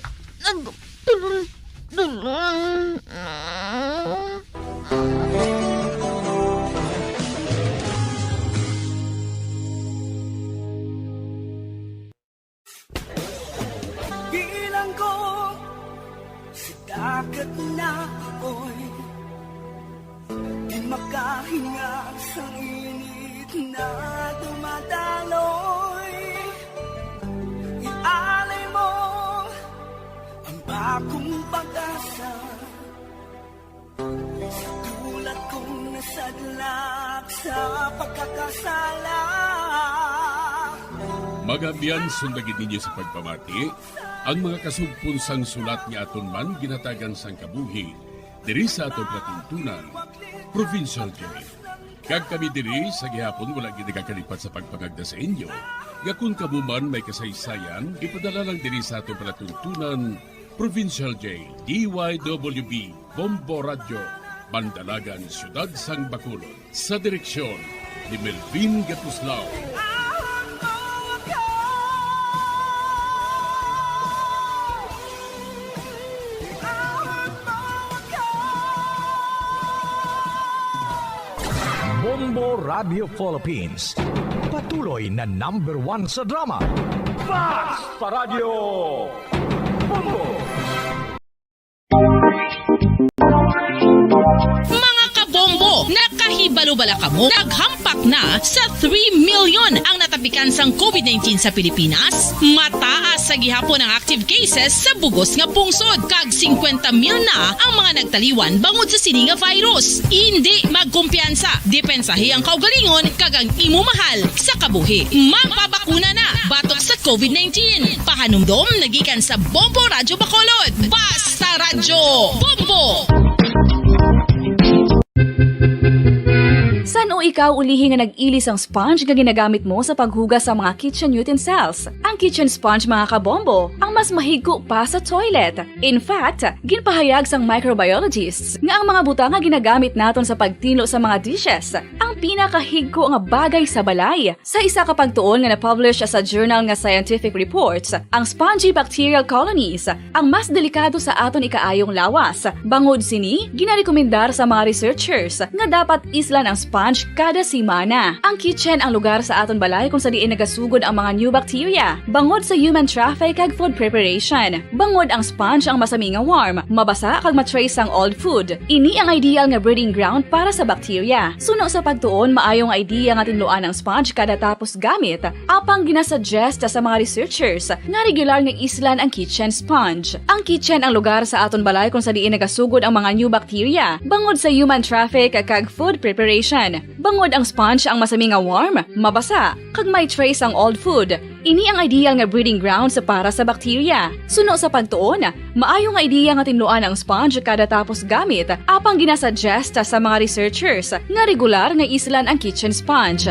nagtulon-tulon. Ah! Bilang ko sa dagat na apoy, di makahinga sa init na dumadaloy. Ialay mo ang bagong pag-asa. Sa tulad kong nasadlak sa pagkakasala. Mga abyan, sundagi ninyo sa pagpamati ang mga kasugpon sang sulat nga aton man ginatagan sang kabuhi diri sa aton palatuntunan, Provincial Joy. Kag kami diri sa gihapon wala gid nagakalipat sa pagpangagda sa inyo nga kon kamo man may kasaysayan, ipadala lang diri sa aton palatuntunan, Provincial J, D Y W B, Bombo Radyo, Bandalagan, Siyudad sang Bacolod. Sa direksyon ni Melvin Gatuslao. Bombo Radio Philippines. Patuloy na number one sa drama. Basta Radyo Bombo! Mga kabombo, nakahibalo bala kamo? Naghampak na sa three million ang natapikan sang COVID nineteen sa Pilipinas. Mataas sa gihapon ang active cases sa bugos nga pungsod, kag singkwenta mil na ang mga nagtaliwan bangod sa sini nga virus. Indi magkumpiyansa, depensahi ang kaugalingon kag ang imo mahal sa kabuhi. Magpabakuna na batok sa COVID nineteen. Pahanumdom nagikan sa Bombo Radyo Bacolod. Basta Radyo Bombo! San-o ikaw ulihi nga nag-ili sang sponge nga ginagamit mo sa paghugas sa mga kitchen utensils? Ang kitchen sponge, mga kabombo, ang mas mahigko pa sa toilet. In fact, ginpahayag sang microbiologists nga ang mga butang nga ginagamit naton sa pagtinlo sa mga dishes ang pinakahigko nga bagay sa balay. Sa isa ka pagtuon nga na-publish sa journal nga Scientific Reports, ang spongy bacterial colonies ang mas delikado sa aton ikaayong lawas. Bangod sini, ginarekomendar sa mga researchers nga dapat islan ang sponge kada semana. Ang kitchen ang lugar sa aton balay kung sa diin nagasugod ang mga new bacteria, bangod sa human traffic kag food preparation. Bangod ang sponge ang masami nga warm, mabasa kag ma-trace ang old food. Ini ang ideal nga breeding ground para sa bacteria. Suno sa pagtuon, maayo nga idea nga tinluan ang sponge kada tapos gamit, apang ginasuggest sa mga researchers nga regular nga islan ang kitchen sponge. Ang kitchen ang lugar sa aton balay kung sa diin nagasugod ang mga new bacteria, bangod sa human traffic kag food preparation. Bangod ang sponge ang masami nga warm, mabasa, kag may trace ang old food. Ini ang ideal nga breeding grounds para sa bacteria. Suno sa pagtuon, maayo nga idea nga tinluan ang sponge kada tapos gamit, apang ginasuggest sa mga researchers nga regular nga islan ang kitchen sponge.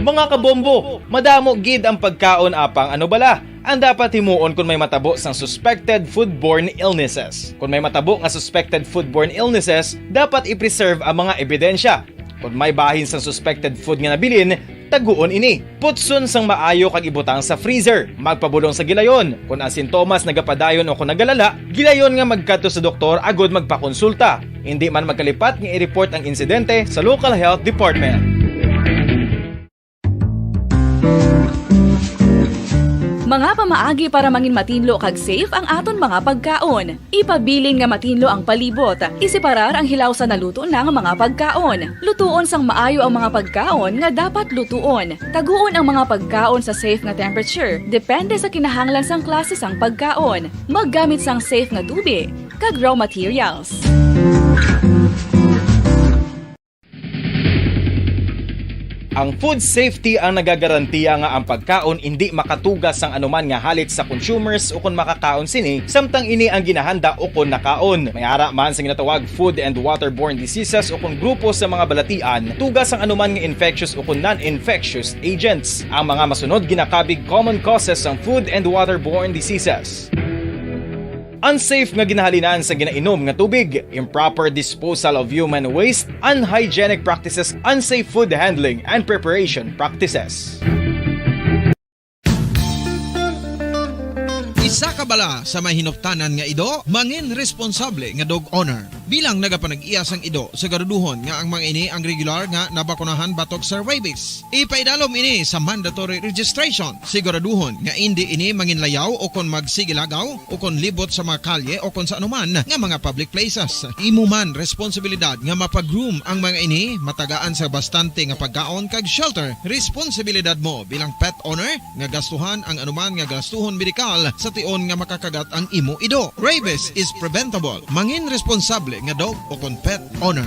Mga kabombo, madamo gid ang pagkaon, apang ano bala ang dapat himuon kon may matabo sang suspected foodborne illnesses? Kon may matabo nga suspected foodborne illnesses, dapat i-preserve ang mga ebidensya. Kon may bahin sang suspected food nga nabilin, Taguon ini. Putson sang maayo kag ibutang sa freezer. Magpabulong sa gilayon. Kon ang sintomas nagapadayon o kon nagalala, gilayon nga magkadto sa doktor agud magpakonsulta. Indi man magkalipat nga i-report ang insidente sa local health department. Mga pamaagi para mangin matinlo kag safe ang aton mga pagkaon. Ipabilin nga matinlo ang palibot. Iseparar ang hilaw sa naluto na nga mga pagkaon. Lutuon sang maayo ang mga pagkaon nga dapat lutuon. Taguon ang mga pagkaon sa safe nga temperature, depende sa kinahanglan sang klase sang pagkaon. Maggamit sang safe nga tubi kag raw materials. Ang food safety ang nagagarantiya nga ang pagkaon indi makatuga sang anuman nga halit sa consumers ukon makakaon sini, samtang ini ang ginahanda ukon nakaon. May ara man sa ginatawag food and waterborne diseases ukon grupo sa mga balatian, tuga sang anuman nga infectious ukon non-infectious agents. Ang mga masunod ginakabig common causes sang food and waterborne diseases. Unsafe nga ginahalinan sa ginainom nga tubig, improper disposal of human waste, unhygienic practices, unsafe food handling and preparation practices. Isa ka bala sa may hinuptanan nga ido, mangin responsable nga dog owner. Bilang nagapanag-iya sang ido, siguraduhon nga ang mga ini ang regular nga nabakunahan batok sa rabies. Ipaidalom ini sa mandatory registration. Siguraduhon nga indi ini manginlayaw o kon magsigilagaw o kon libot sa mga kalye o kon sa anuman nga mga public places. Imo man responsibilidad nga mapag-groom ang mga ini, matagaan sa bastante nga pagkaon kag shelter. Responsibilidad mo bilang pet owner nga gastuhan ang anuman nga gastuhon medikal sa tion nga makakagat ang imo ido. Rabies is preventable. Mangin responsable nga dog o kon pet owner.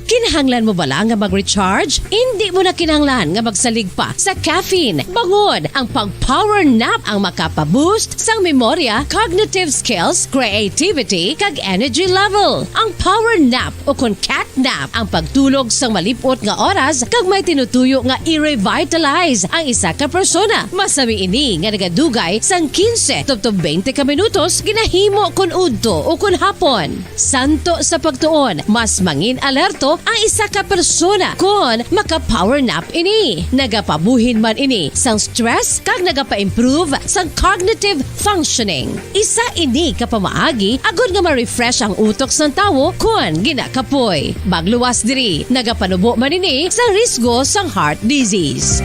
Kinahanglan mo bala nga mag-recharge? Indi mo na kinahanglan nga magsalig pa sa caffeine. Bangon, ang pag-power nap ang makapa-boost sang memorya, cognitive skills, creativity, kag energy level. Ang power nap o kon cat nap ang pagtulog sang malip-ot nga oras kag may tinutuyo nga i-revitalize ang isa ka persona. Masami ini nga nagadugay sang quince tubtob twenty ka minutos ginahimo kon udto o kon hapon. Santo sa pagtuon, mas mangin-alerto ang isa ka persona kon maka-power nap ini. Nagapabuhin man ini sang stress kag nagapa-improve sang cognitive functioning. Isa ini ka pamaagi agod nga ma-refresh ang utok sang tawo kon ginakapoy. Magluwas diri, nagapanubo man ini sang risgo sang heart disease.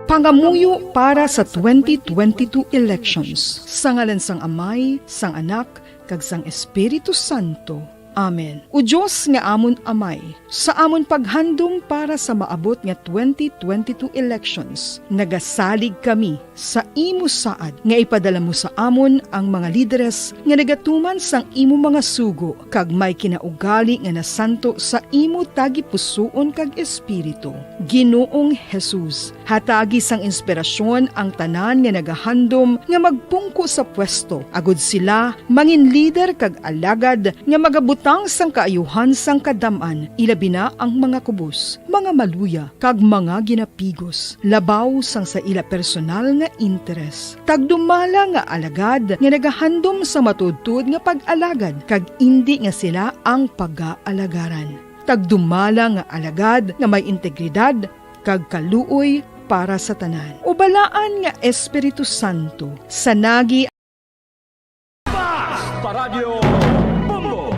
Pangamuyo para sa twenty twenty-two elections. Sa ngalan sang Amay, sang Anak, kag sang Espiritu Santo. Amen. O Dios nga amon Amay, sa amon paghandom para sa maabot nga twenty twenty-two elections, nagasalig kami sa imo saad nga ipadala mo sa amon ang mga lideres nga nagatuman sang imo mga sugo kag may kinaugali nga nasanto sa imo tagipusoon kag espiritu. Ginoong Jesus, hatagi sang inspirasyon ang tanan nga nagahandom nga magpungko sa pwesto, agod sila mangin lider kag alagad nga magabutang sang kaayuhan sang kadam-an, ilabi na ang mga kubos, mga maluya, kag mga ginapigos, labaw sang sa ila personal nga interes. Tagdumala nga alagad nga nagahandom sa matuodtuod nga pag-alagad, kag indi nga sila ang pagaalagaran. Tagdumala nga alagad nga may integridad kag kaluoy para sa tanan. O balaan nga Espiritu Santo, sanagi Basta Radyo Bombo!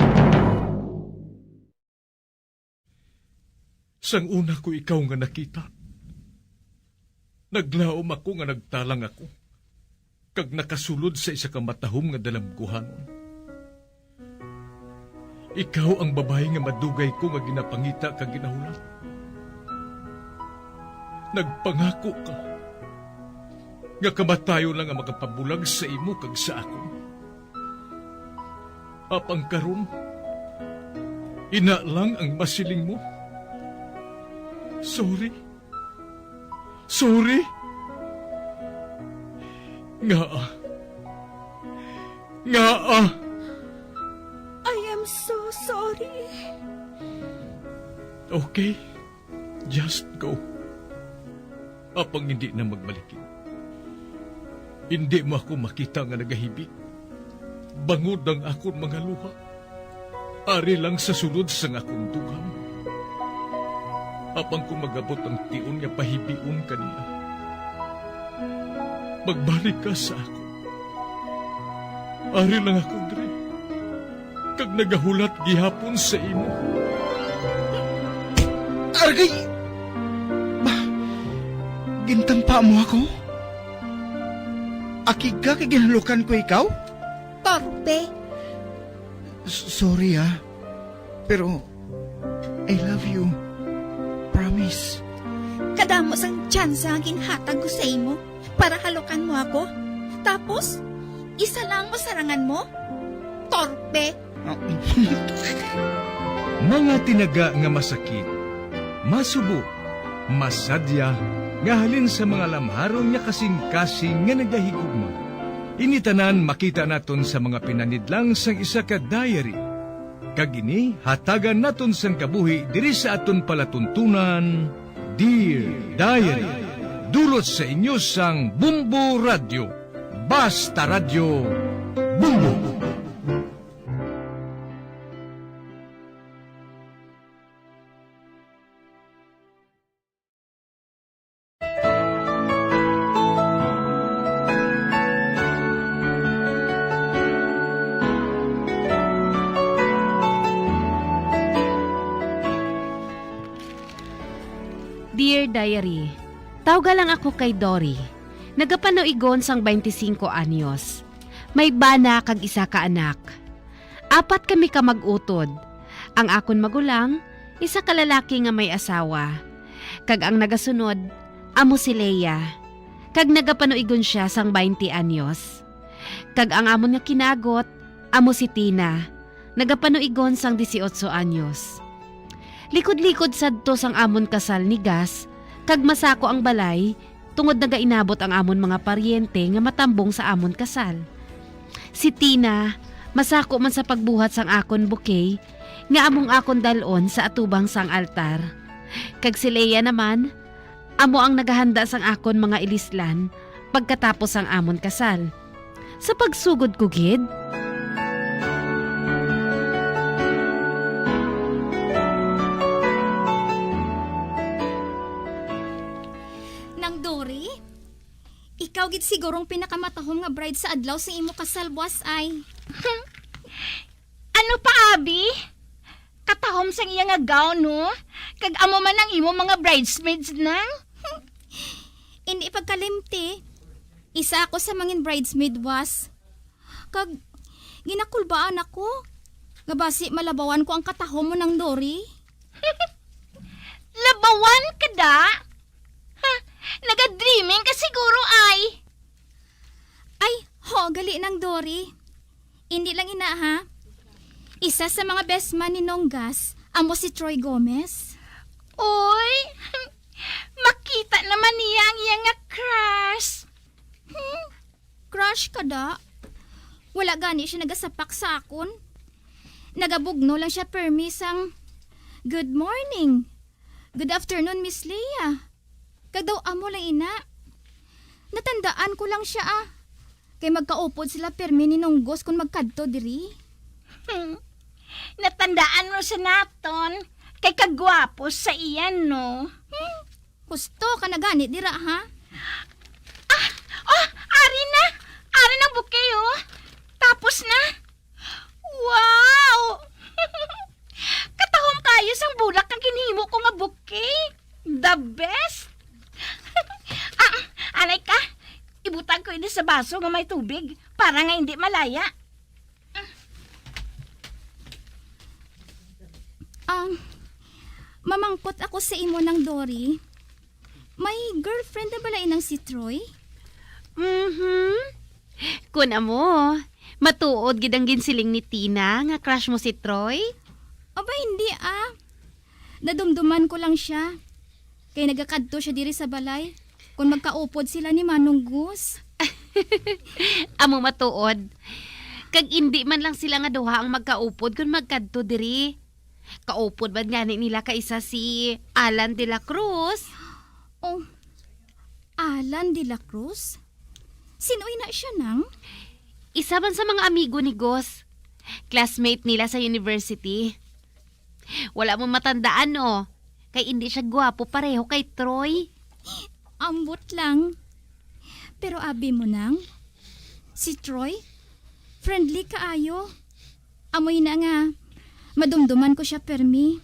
Sang una ko ikaw nga nakita, naglaom ako nga nagtalang ako, kag nakasulod sa isa ka matahom nga dalamguhanon. Ikaw ang babayi nga madugay ko nga ginapangita kag ginahulat. Nagpangako ka nga kamatayon lang ang makapabulag sa imo kag sa akon. Apang karon, ina lang ang masiling mo. Sorry. Sorry. Ngaa? Ngaa? I am so sorry. Okay, just go. Apang hindi na magbalikin. Hindi mo ako makita nga nagahibi. Bangod ang akon mga luha. Ari lang sa sulod sang akon dugang. Apang kung magabot ang tion nga pahibion ka niya, magbalik ka sa akon. Ari lang ako diri, kag nagahulat gihapon sa imo. Argay! Ba, gintampa mo ako? Akig ka kay ginhalukan ko ikaw? Torpe! S- sorry, ah. Pero I love you. Promise. Kadamo sang tsansa nga ginhatag ko sa imo para halukan mo ako. Tapos, isa lang masarangan mo? Torpe! Mga tinaga nga masakit, masubo, masadya, nga halin sa mga lamharon nga kasing-kasing nga nagahigugma. Ini tanan makita naton sa mga pinanidlang sang isa ka diary. Kag ini hatagan naton sang kabuhi diri sa aton palatuntunan, Dear Diary. Dulot sa inyo sang Bumbo Radyo. Basta Radyo, Bumbo. Dear Diary, tawga lang ako kay Dory. Nagapanuigon sang twenty-cinco anyos. May bana kag isa ka anak. Apat kami ka mag-utod. Ang akon magulang, isa ka lalaki nga may asawa. Kag ang nagasunod, amo si Lea. Kag nagapanuigon sia sang twenty anyos. Kag ang amon nga kinagot, amo si Tina. Nagapanuigon sang dieciocho anyos. Likod-likod sadto sang amon kasal ni Gas, kag masako ang balay, tungod nagainabot ang amon mga paryente nga matambong sa amon kasal. Si Tina, masako man sa pagbuhat sang akon bouquet nga among akon dal-on sa atubang sang altar. Kag si Lea naman, amo ang nagahanda sang akon mga ilislan pagkatapos sang amon kasal. Sa pagsugod ko gid, Nang Dory, ikaw gid sigurong pinakamatahom nga bride sa adlaw sa imo kasal, buas ay. Ano pa, abi? Katahom sang iya nga gown, no? Kag amo man ang imo mga bridesmaids, nang? Hindi pagkalimti. Isa ako sa mangin bridesmaid, buas. Kag ginakulbaan ako nga basi malabawan ko ang katahom mo, nang Dory. Labawan ka, da? Ha, naga-dreaming ka siguro, ay. Ay, ho, gali, nang Dory. Hindi lang ina, ha? Isa sa mga best man ni Nonggas, amo si Troy Gomez. Uy, makita naman niya ang iya nga crush. Hmm? Crush ka, da? Wala gani siya nagasapak sa akon. Nagabugno lang siya permi sang, "Good morning. Good afternoon, Miss Leah." Kag daw amo lang ina. Natandaan ko lang siya, ah. Kay magkaupod sila permi ni Nonggos kon magkadto diri. Hmm. Natandaan mo sa naton, kay kagwapo sa iya, no? Hmm. Husto ka na gani dira, ha? Ah! Oh, ari na! Ari nang bouquet, oh! Tapos na! Wow! Katahom kayo sang bulak nga ginhimo ko nga bouquet. The best! Ah, anay ka, ibutang ko ini sa baso nga may tubig para nga hindi malaya. Ang, mamangkot ako sa imo, nang Dory. May girlfriend na bala inang si Troy? Mhm. Kun amo, matuod gid ang ginsiling ni Tina nga crush mo si Troy? Aba, hindi, ah. Nadumduman ko lang siya. Kay nagakadto siya diri sa balay kon magkaupod sila ni Manong Gus. Amo matuod. Kag indi man lang sila nga duha ang magkaupod kon magkadto diri. Kaupod man gani nila kaisa si Alan de la Cruz. Oh, Alan de la Cruz? Sino ina siya, Nang? Isa man sa mga amigo ni Gus. Classmate nila sa university. Wala mo matandaan, no? Kay indi siya gwapo pareho kay Troy. Ambot lang. Pero abi mo, Nang, si Troy, friendly kaayo. Amoy na nga, madumduman ko siya permi.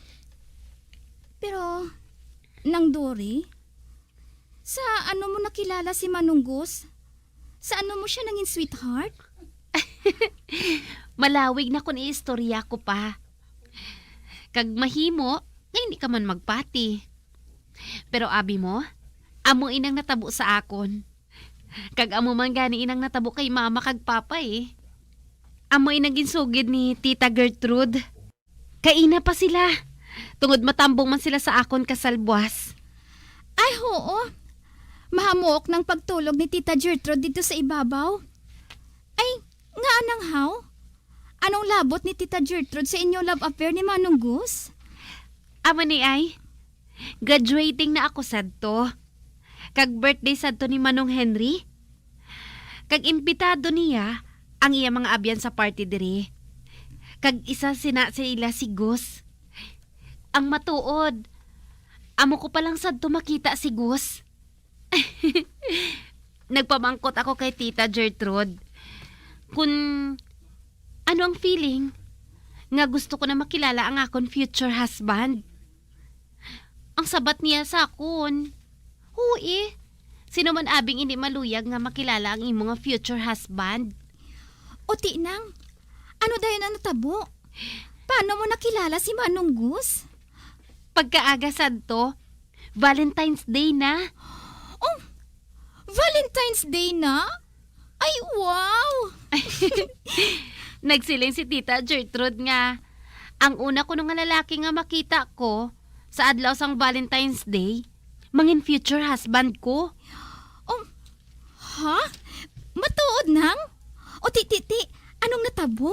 Pero, Nang Dory, sa ano mo nakilala si Manong Gus? Sa ano mo siya nangin sweetheart? Malawig na kun iistorya ko pa. Kag mahimo nga hindi ka man magpati. Pero abi mo, amo inang natabo sa akon. Kag amo man gani inang natabo kay mama kag papa, eh. Amo inang ginsugid ni Tita Gertrude. Kaina pa sila, tungod matambong man sila sa akon kasal buas. Ay, oo. Mahamuok nang pagtulog ni Tita Gertrude didto sa ibabaw. Ay, ngaa nang haw? Anong labot ni Tita Gertrude sa inyong love affair ni Manong Gus? Amo ni ay, graduating na ako sadto. Kag birthday sadto ni Manong Henry. Kag imbitado niya ang iya mga abyan sa party diri. Kag isa sina sa ila si Gus. Ang matuod, amo ko pa lang sadto makita si Gus. Nagpamangkot ako kay Tita Gertrude kun ano ang feeling nga gusto ko na makilala ang akon future husband. Ang sabat niya sa akon, "Hui, sino man abing indi maluyag nga makilala ang imo nga future husband?" O ti, Nang, ano dayon ang natabo? Paano mo nakilala si Manong Gus? Pagkaaga sadto, Valentine's Day na. Oh, Valentine's Day na? Ay, wow! Nagsiling si Tita Gertrude nga ang una kuno nga lalaki nga makita ko sa adlaw sang Valentine's Day, mangin future husband ko. Um, ha? Matuod, Nang? O ti, ti, ti, anong natabo?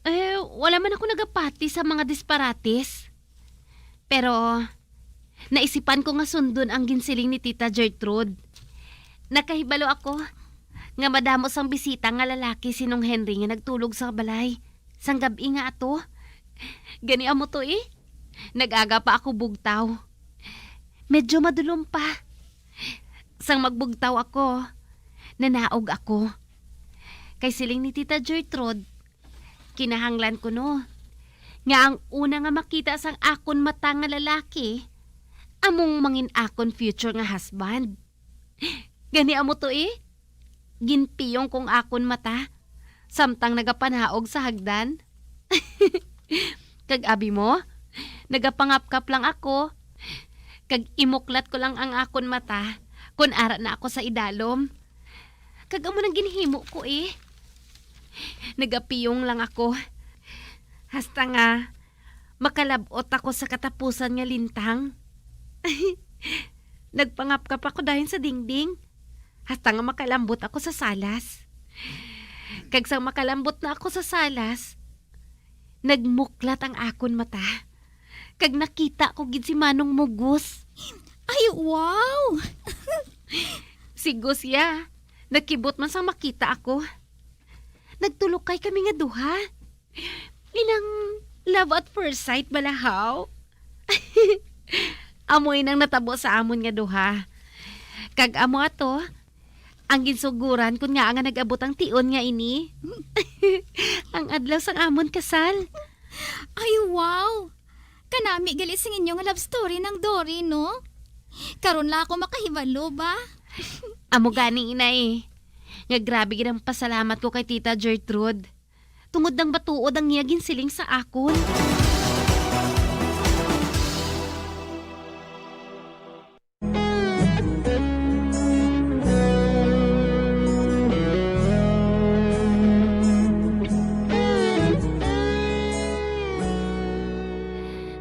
Eh, wala man ako nagapati sa mga disparates. Pero, naisipan ko nga sundon ang ginsiling ni Tita Gertrude. Nakahibalo ako nga madamo sang bisita nga lalaki si Nong Henry nga nagtulog sa balay sang gab-i nga ato. Gani amo to, eh. Nag-aga pa ako bugtaw. Medyo madulom pa. Sang magbugtaw ako, nanaog ako. Kay siling ni Tita Gertrude, kinahanglan ko, no, nga ang una nga makita sang akon mata nga lalaki, among mangin akon future nga husband. Gani amo to, eh. Ginpiyong kong akon mata, samtang nagapanaog sa hagdan. Kag abi mo, nagapangapkap lang ako, kag imuklat ko lang ang akon mata, kun ara na ako sa idalom. Kag amo nang ginhimo ko, eh. Nagapiyong lang ako. Hasta nga, makalab-ot ako sa katapusan nga lintang. Nagpangapkap ako dayon sa dingding, hasta nga makalambot ako sa salas. Kag sang makalambot na ako sa salas, nagmuklat ang akon mata, kag nakita ko gid si Manong Mugus. Ay, wow! Si Gus iya, nakibot man sang makita ako. Nagtulokay kami nga duha. Inang love at first sight bala, haw? Amo inang natabo sa amon nga duha. Kag amo ato, ang ginsuguran kun ngaa nga nag-abot ang tion nga ini. Ang adlaw sang amon kasal. Ay, wow! Kanami gali sing inyo nga love story, Nang Dory, no? Karon lang ako makahibalo ba. Amo gani, inay, nga grabe gid ang pasalamat ko kay Tita Gertrude. Tungod nang matuod ang iya ginsiling sa akon.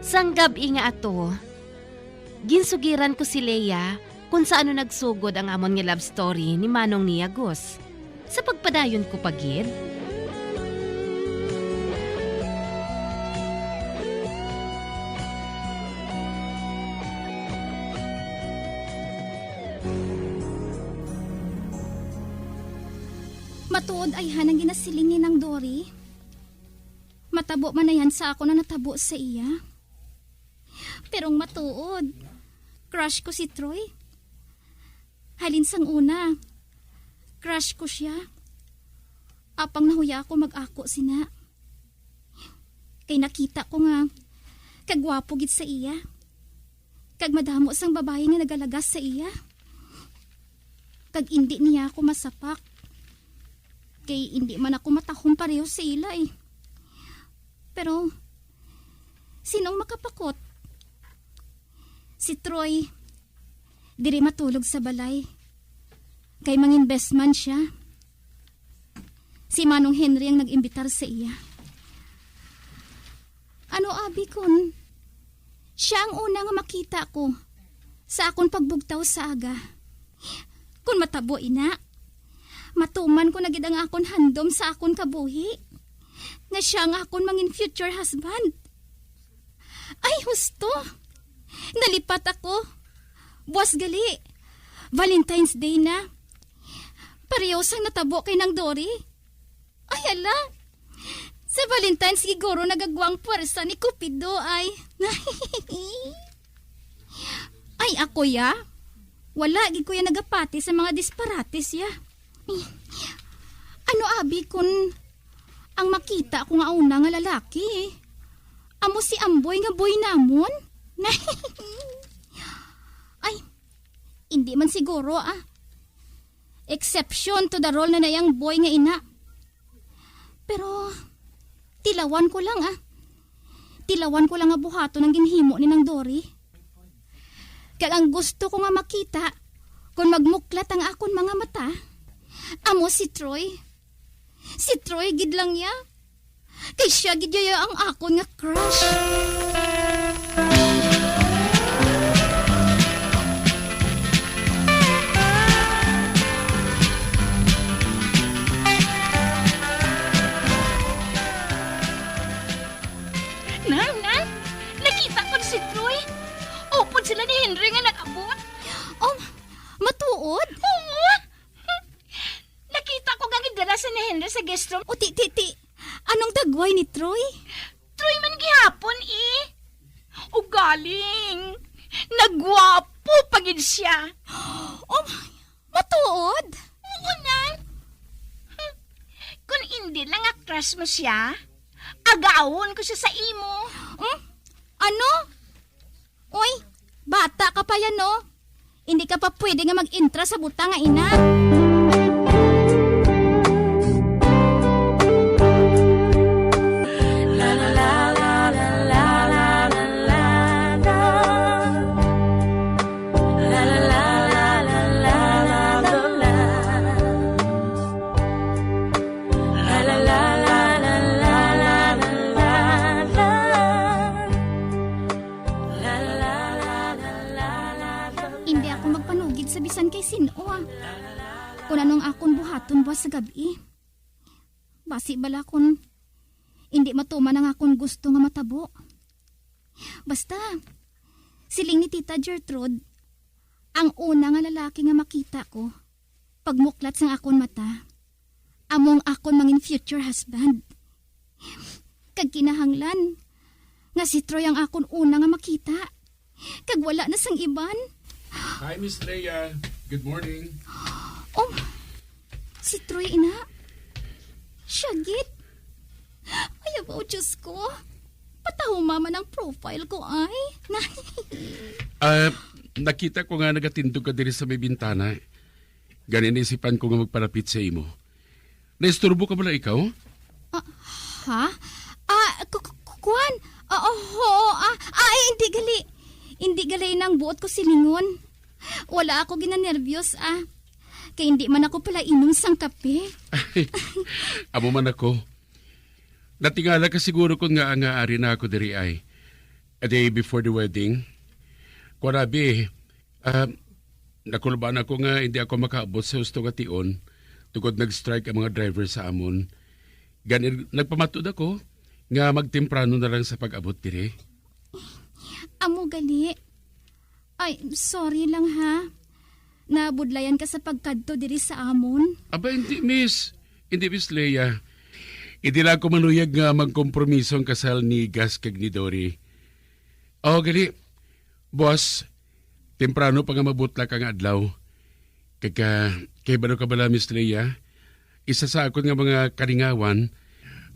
Sang gab-i nga ato, ginsugiran ko si Lea kon sa ano nagsugod ang amon nga love story ni Manong niya Gus. Sa pagpadayon ko pa gid. Matuod ayhan ang ginasiling ni Nang Dory. Matabo man ayhan sa akon ang natabo sa iya. Pero ang matuod, crush ko si Troy. Halin sang una, crush ko siya. Apang nahuya ako mag-ako sina. Kay nakita ko nga kagwapo gid sa iya. Kag madamo sang babayi nga nagalagas sa iya. Kag indi niya ako masapak. Kay indi man ako matahom pareho sa ila eh. Pero, sinong makapakot? Si Troy, diri matulog sa balay. Kay mangin best man siya. Si Manong Henry ang nag-imbitar sa iya. Ano abi kun siya ang una nga makita ko sa akon pagbugtaw sa aga? Kun matabo ina, matuman ko na gid ang akon handom sa akon kabuhi, nga siya ang akon mangin future husband. Ay, husto! Nalipat ako. Buwas gali, Valentine's Day na. Pareho sang natabo kay Nang Dory. Ay, ala! Sa Valentine's, siguro nagagwa ang puwersa ni Cupido, ay. Ay, ako, ya? Wala gid ko ya nagapati sa mga disparates, ya. Ano abi kun ang makita ko nga una nga lalaki? Amo si Amboy nga boy namon? Ay, hindi man siguro, ah. Exception to the rule na nayang boy nga ina. Pero, tilawan ko lang, ah. Tilawan ko lang nga buhaton ang ginhimo ni Nang Dory. Kag ang gusto ko nga makita, kung magmuklat ang akon mga mata, amo si Troy. Si Troy gid lang ya. Kay siya gid ya ang akon nga crush. Nang, nang, nakita ko si Troy. Upod sila ni Henry nga nag-abot. Oh, matuod? Oo. Nakita ko nga gindala sa ni Henry sa guest room. O, ti, ti, ti. Anong dagway ni Troy? Troy man gihapon, eh. Ugaling, nagwapo pa gid siya. Oh, matuod? Oo, Nang. Kung hindi lang nga crush mo siya, agawon ko siya sa imo. Hmm? Ano? Uy, bata ka pa yan, no? Hindi ka pa pwede nga mag-intra sa butang nga ina. Hindi ako magpanugid sa bisan kay sin-o, ah. Kung ano ang akon buhaton buwas sa gab-i. Basi bala kun hindi matuman ang akon gusto nga matabo. Basta, siling ni Tita Gertrude, ang una nga lalaki nga makita ko, pagmuklat sang akon mata, amo ang akon mangin future husband. Kag kinahanglan nga si Troy ang akon una nga makita, kag wala na sang iban. Hi, Miss Leia. Good morning. Oh, si Troy, ina. Siya gid. Ay, abaw, Diyos ko. Patahuma man ang profile ko, ay. Ah, nakita ko nga nagatindog ka diri sa may bintana. Gani naisipan ko nga magpalapit sa imo. Naisturbo ka bala ikaw? Ah, ha? Ah, ku-, ku-, ku-, kuwan? Ah, oh, oo, ah, ah, ay, hindi gali. Hindi gali nang buot ko silingon. Wala ako ginanerbyos, ah. Kay hindi man ako pala inom sang kape. Amo man ako. Natingala ka siguro kon ngaa nga ari na ako diri ay. A day before the wedding. Kuwan abi, ah, nakulbaan ako nga hindi ako makaabot sa husto nga tion tungod nag-strike ang mga driver sa amon. Gani, nagpamatud ako nga magtemprano na lang sa pag-abot diri. Amo gali. Ay, sorry lang ha. Nabudlayan ka sa pagkadto diri sa amon. Aba, hindi, miss. Hindi, Miss Leia. Hindi lang ako manuyag nga magkompromiso ang kasal ni Gas kag ni Dory. O, gali, buwas, temprano pa nga mabutlak ang adlaw. Kag, ah, kay balo ka bala, Miss Leia, isa sa akon nga mga kalingawan,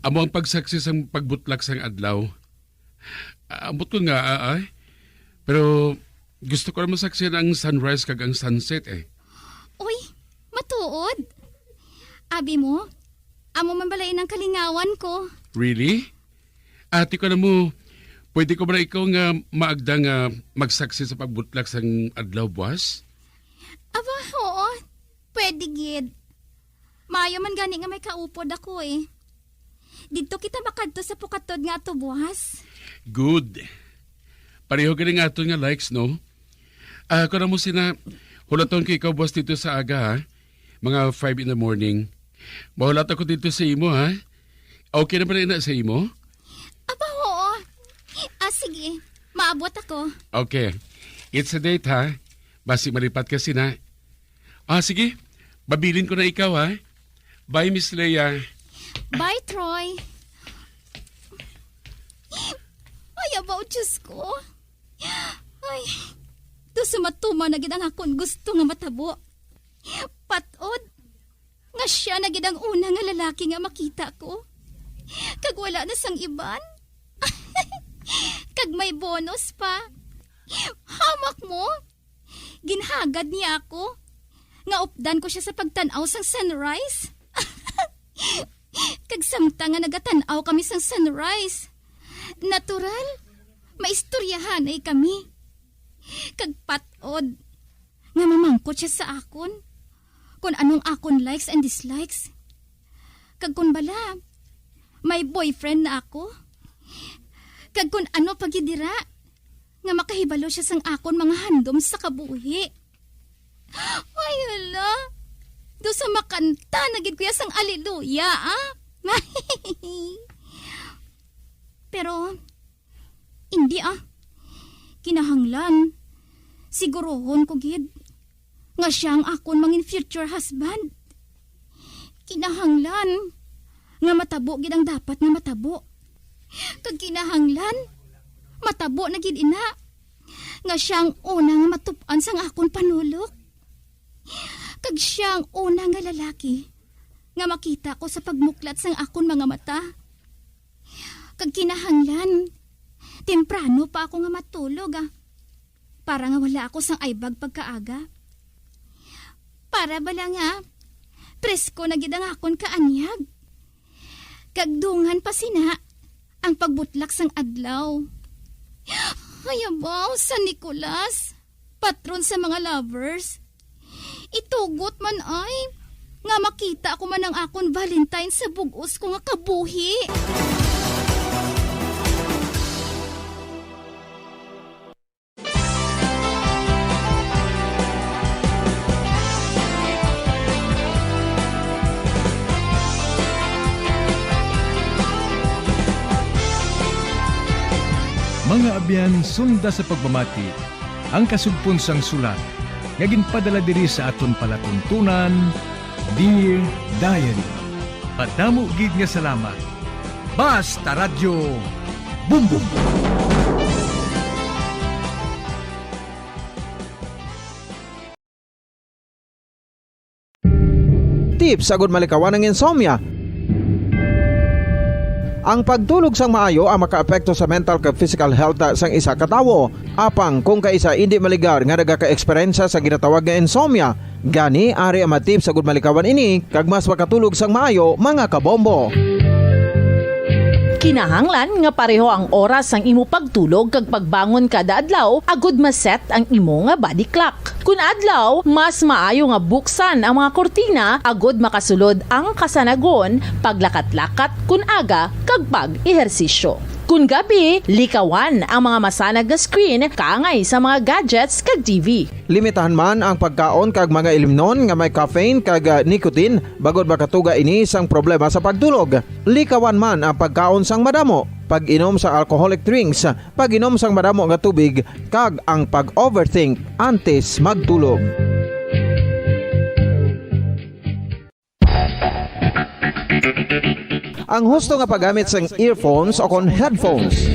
amo ang pagsaksi sang pagbutlak sang adlaw. Ah, ambot ko nga, ah, ay. Pero gusto ko lang masaksihan ang sunrise kag ang sunset, eh. Uy, matuod? Abi mo, amo man bala inang kalingawan ko. Really? Ate ko na mo, pwede ko ba ikaw nga maagda nga magsaksi sa pagbutlak sang adlaw buwas? Aba, oo. Pwede gid. Maayo man gani nga may kaupod ako, eh. Didto kita makadto sa pukatod nga atubuas. Good. Pareho gani nga aton nga likes, no? Ah, ako na mo sina, hulaton ko ikaw buwas dito sa aga, ha? Mga five in the morning. Mahulat ako dito sa imo, ha? Okay na ba na sa imo? Aba, oo. Ah, sige. Maabot ako. Okay. It's a date, ha? Basi malipat ka sina. Ah, sige. Babilin ko na ikaw, ha? Bye, Miss Leia. Bye, Troy. Ay, abaw, Diyos ko. Ay, to sa matuman na gid ang akon gusto nga matabo. Patod, nga sia na gid ang una nga lalaki nga makita ko. Kag wala na sang iban. Kag may bonus pa. Hamak mo? Ginhagad niya ako nga updan ko sia sa pagtan-aw sang sunrise. Kag samtang nga nagatan-aw kami sang sunrise, natural, maistoryahanay kami. Kag patod nga mamangkot sia sa akon kon anong akon likes and dislikes. Kag kon bala, may boyfriend na ako. Kag kon ano pa gid dira, nga makahibalo sia sang akon mga handom sa kabuhi. Ay, hala. Do sa makanta na gid ko ya sang aleluya, ah. Pero, hindi, ah. Kinahanglan, sigurohon ko gid nga sia ang akon mangin future husband. Kinahanglan nga matabo gid ang dapat nga matabo. Kag kinahanglan, matabo na gid ina, nga sia ang una nga matup-an sang akon panulok. Kag sia ang una nga lalaki nga makita ko sa pagmuklat sang akon mga mata. Kag kinahanglan, temprano pa ako nga matulog, ah, para nga wala ako sang aibag pagkaaga. Para bala nga, presko na gid ang akon kaanyag. Kag dungan pa sina ang pagbutlak sang adlaw. Ay, abaw, San Nicolas, patron sa mga lovers. Itugot man ay, nga makita ko man ang akon Valentine sa bug-os ko nga kabuhi. Mga abyan, sunda sa pagpamati ang kasugpon sang sulat nga ginpadala diri sa aton palatuntunan, Dear Diary. Madamo gid nga salamat. Basta Radyo Bumbong. Tips agud malikawan ang insomnia. Ang pagtulog sang maayo ang makaapekto sa mental kag physical health sang isa ka tawo. Apang kung kaisa indi maligar nga nagaka-eksperyensya sa ginatawag nga insomnia, gani ari ang mga tips agud malikawan ini kag mas makatulog sang maayo, mga kabombo. Kinahanglan nga pareho ang oras sang imo pagtulog kag pagbangon kada adlaw agud ma-set ang imo nga body clock. Kun adlaw, mas maayo nga buksan ang mga kurtina agud makasulod ang kasanagon, paglakat-lakat kun aga, kag pag-ehersisyo. Kun gabi, likawan ang mga masanag nga screen kaangay sa mga gadgets kag T V. Limitahan man ang pagkaon kag mga ilimnon nga may caffeine kag, ah, nicotine, bangod makatuga ini sang problema sa pagtulog. Likawan man ang pagkaon sang madamo, pag-inom sa alcoholic drinks, pag-inom sang madamo nga tubig, kag ang pag-overthink antes magtulog. Ang husto nga paggamit sang earphones o kon headphones.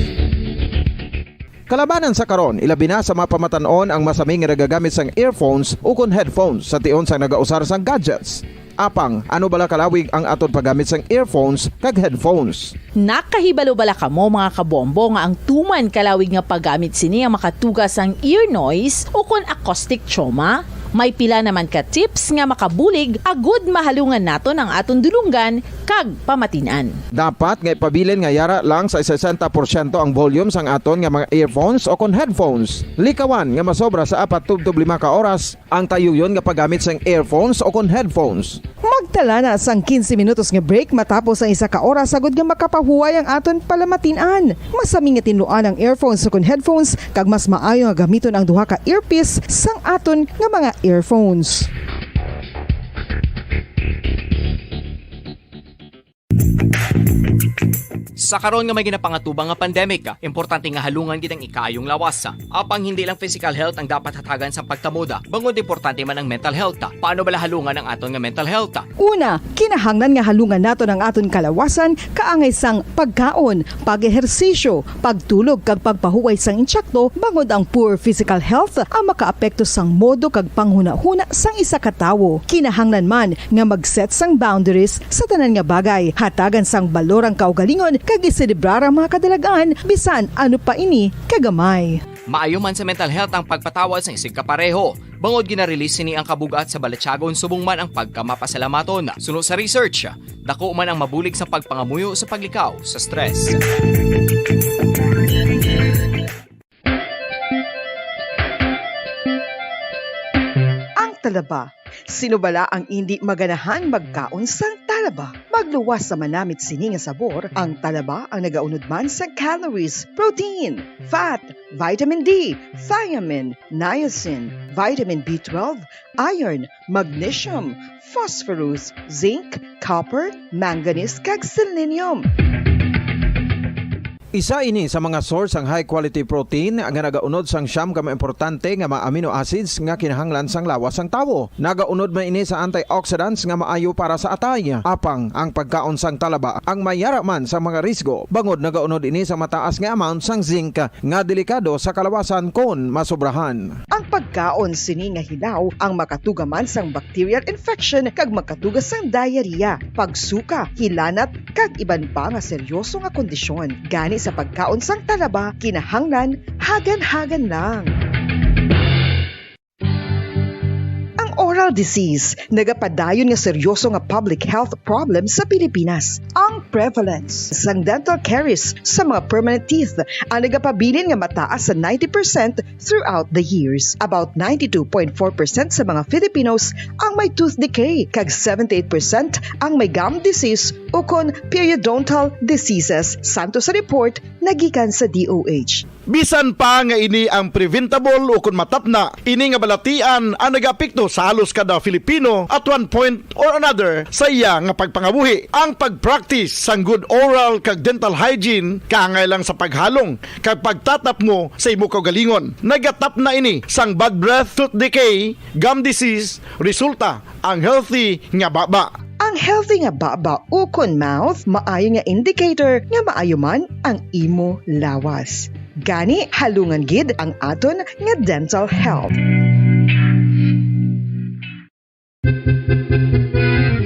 Kalabanan sa karon, ilabi na sa mga pamatan-on ang masami nga nagagamit sang earphones o kon headphones sa tion sang nagausar sang gadgets. Apang, ano bala kalawig ang aton paggamit sang earphones kag headphones? Nakahibalo bala kamo, mga kabombo, nga ang tuman kalawig nga paggamit sini ang makatuga sang ear noise o kon acoustic trauma? May pila naman ka tips nga makabulig agud mahalungan naton ang aton dulonggan kag pamatin-an. Dapat nga ipabilin nga yara lang sa sesenta porsyento ang volume sang aton nga mga earphones o kon headphones. Likawan nga masobra sa apat tubtob lima ka oras ang tayuyon nga paggamit sang earphones o kon headphones. Magtala na sang quince minutos nga break matapos ang isa ka oras, agud nga makapahuway ang aton palamatin-an. Masami nga tinluan ang earphones o kon headphones, kag mas maayo nga gamiton ang duha ka earpiece sang aton nga mga earphones. Sa karon nga may ginapangatubang nga pandemic, importante nga halungan gid ang ikaayong lawas. Apang hindi lang physical health ang dapat hatagan sa pagtamuda, bangod importante man ang mental health. Paano bala halungan ang aton nga mental health? Una, kinahanglan nga halungan naton ang aton kalawasan kaangay sang pagkaon, pag-ehersisyo, pagtulog kag pagpahuway sang intsakto, bangod ang poor physical health ang makaapekto sang modo kag panghunahuna sang isa ka tawo. Kinahanglan man nga mag-set sang boundaries sa tanan nga bagay, hatagan sang balor ang kaugalingon kag iselebrar ang mga kadalag-an, bisan ano pa ini kagamay. Maayo man sa mental health ang pagpatawad sang isigkapareho, bangod gina-release sini ang kabug-at sa balatyagon subong man ang pagkamapasalamaton. Suno sa research, dako man ang mabulig sa pagpangamuyo sa paglikaw sa stress. Ang talaba. Sino bala ang indi maganahan magkaon sang talaba? Magluwas sa manamit sini nga sabor, ang talaba ang nagaunod man sa calories, protein, fat, vitamin D, thiamine, niacin, vitamin B twelve, iron, magnesium, phosphorus, zinc, copper, manganese, kag selenium. Isa ini sa mga source sang high quality protein nga nagaunod sang siyam ka mga importante nga mga amino acids nga kinahanglan sang lawas sang tawo. Nagaunod man ini sa antioxidants nga maayo para sa atay. Apang ang pagkaon sang talaba ang may yara man sa mga risgo, bangod nagaunod ini sa mataas nga amount sang zinc nga delikado sa kalawasan kon masobrahan. Ang pagkaon sini nga hilaw ang makatuga man sang bacterial infection kag makatuga sang diarrhea, pagsuka, hilanat, kag iban pa nga seryoso nga kondisyon. Gani sa pagkaon sang talaba, kinahanglan hagan-hagan lang. Ang oral disease nagapadayon nga seryoso nga public health problem sa Pilipinas. Ang prevalence sang dental caries sa mga permanent teeth ang nagapabilin nga mataas sa ninety percent throughout the years. About ninety-two point four percent sa mga Filipinos ang may tooth decay, kag seventy-eight percent ang may gum disease ukon periodontal diseases, santo sa report nga gikan sa D O H. Bisan pa nga ini ang preventable ukon matapna, ini nga balatian ang nagaapekto sa halos kada Filipino at one point or another sa iya nga pagpangabuhi. Ang pag-practice sang good oral kag dental hygiene kaangay lang sa paghalong kag pagtatapmo sa imo kaugalingon. Nagatapna ini sang bad breath, tooth decay, gum disease, resulta ang healthy nga baba. Ang healthy nga baba ukon mouth maayo nga indicator nga maayo man ang imo lawas. Gani, halungan gid ang aton nga dental health.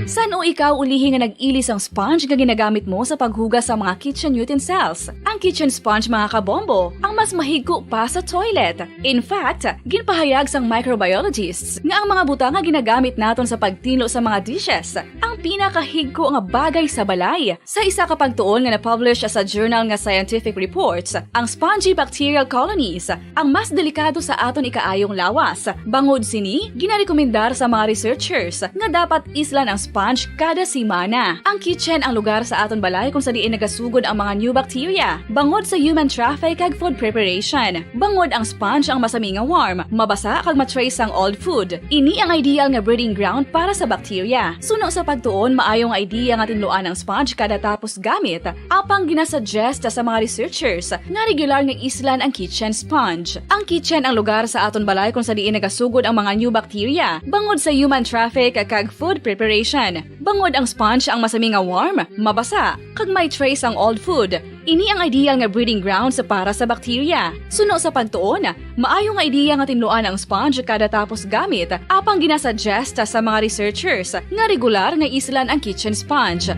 San-o ikaw ulihi nga nag-ili sang sponge nga ginagamit mo sa paghugas sa mga kitchen utensils? Ang kitchen sponge, mga kabombo, ang mas mahigko pa sa toilet. In fact, ginpahayag sang microbiologists nga ang mga butang nga ginagamit naton sa pagtinlo sa mga dishes ang pinakahigko nga bagay sa balay. Sa isa ka pagtuon nga na-publish sa journal nga Scientific Reports, ang spongy bacterial colonies ang mas delikado sa aton ikaayong lawas. Bangod sini, ginarekomendar sa mga researchers nga dapat islan ang sponge kada semana. Ang kitchen ang lugar sa aton balay kung sa diin nagasugod ang mga new bacteria, bangod sa human traffic kag food preparation. Bangod ang sponge ang masami nga warm, mabasa kag ma-trace sang old food. Ini ang ideal nga breeding ground para sa bacteria. Suno sa pagtuon, maayo nga idea nga tinluan ang sponge kada tapos gamit. Apang ginasuggest sa mga researchers nga regular nga islan ang kitchen sponge. Ang kitchen ang lugar sa aton balay kung sa diin nagasugod ang mga new bacteria, bangod sa human traffic kag food preparation. Bangod ang sponge ang masami nga warm, mabasa, kag may trace ang old food, ini ang ideal nga breeding grounds para sa bakterya. Suno sa pagtuon, maayo nga ideya nga tinluan ang sponge kada tapos gamit, apang ginasuggest sa mga researchers nga regular nga islan ang kitchen sponge.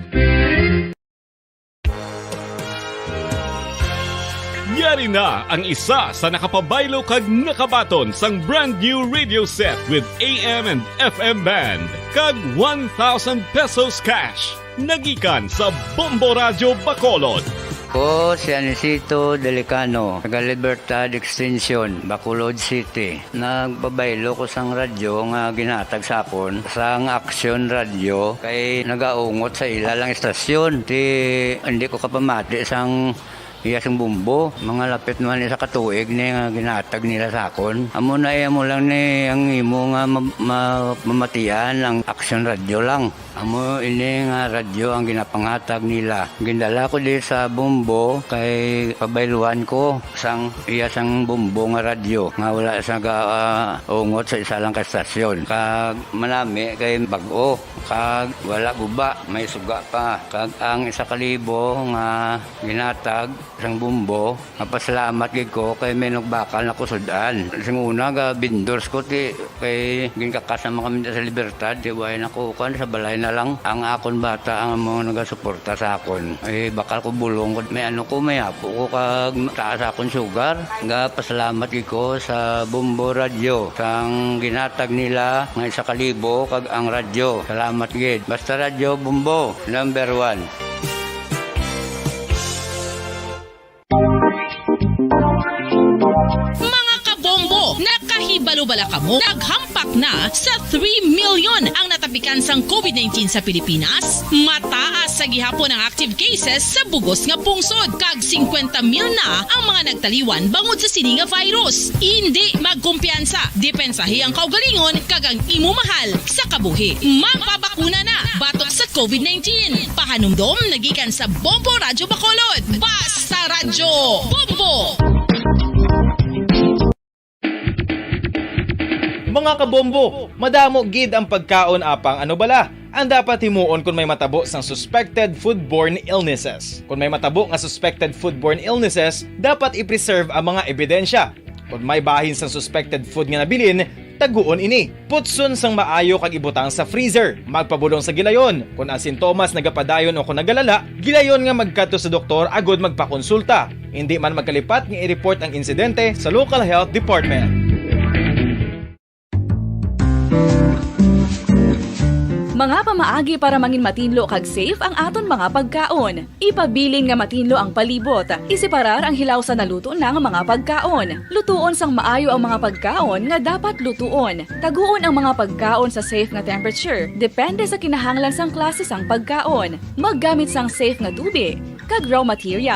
Yari na ang isa sa nakapabaylo kag nakabaton sang brand new radio set with A M and F M band kag one thousand pesos cash. Nagikan sa Bombo Radyo Bacolod. Ko si Anisito Delicano, taga Libertad Extension, Bacolod City. Nagpabaylo ko sang radyo nga ginhatag sa akon sang Action Radio kay nagaungot sa ila lang istasyon. Ti hindi ko kapamati sang iya sang bumbo. Mga lapit man isa ka tuig ni nga ginhatag nila sa akon. Amo na iya mo lang ni ang imo nga ma- ma- mamatian ang Action Radio lang. Amo ini nga radyo ang ginapangatag nila. Gindala ko di sa Bombo kay pabayluan ko sang iya sang Bombo nga radyo nga wala sa ga, ah, ungot sa isa lang ka estasyon. Kag manami kay bag-o kag wala guba, may suga pa. Kag ang isa ka libo nga ginatag sang Bombo, mapasalamat gid ko kay may nagbakal na kusud-an. Sing una ga vendors ko ti kay ginkakasan man kami sa Libertad, ti way na ko kan sa balay na lang ang akon bata ang mga nagasuporta sa akon. Eh, bakal ko bulong ko, may ano ko, may apo ko kag taas akon sugar. Ga pasalamat gid ko sa Bombo Radyo sang ginatag nila nga isa ka libo kag ang radyo. Salamat gid. Basta Radyo Bombo, number one. Mga kabombo, nakahibalo bala kamo? Naghampak na sa three million ang natapikan sang COVID nineteen sa Pilipinas. Mataas sa gihapon ang active cases sa bugos nga pungsod, kag singkwenta mil na ang mga nagtaliwan bangod sa sini nga virus. Indi magkumpiyansa, depensahi ang kaugalingon kag ang imo mahal sa kabuhi. Magpabakuna na batok sa COVID nineteen. Pahanumdom nagikan sa Bombo Radyo Bacolod. Basta Radyo Bombo! Mga kabombo, madamo gid ang pagkaon apang ano bala ang dapat himuon kon may matabo sang suspected foodborne illnesses. Kon may matabo nga suspected foodborne illnesses, dapat i-preserve ang mga ebidensya. Kon may bahin sang suspected food nga nabilin, taguon ini. Putson sang maayo kag ibutang sa freezer. Magpabulong sa gilayon. Kon ang sintomas nagapadayon o kon nagalala, gilayon nga magkadto sa doktor agud magpakonsulta. Indi man magkalipat nga i-report ang insidente sa local health department. Mga pamaagi para mangin matinlo kag safe ang aton mga pagkaon. Ipabilin nga matinlo ang palibot. Iseparar ang hilaw sa naluto na nga mga pagkaon. Lutuon sang maayo ang mga pagkaon nga dapat lutuon. Taguon ang mga pagkaon sa safe nga temperature, depende sa kinahanglan sang klase sang pagkaon. Maggamit sang safe nga tubi kag raw material.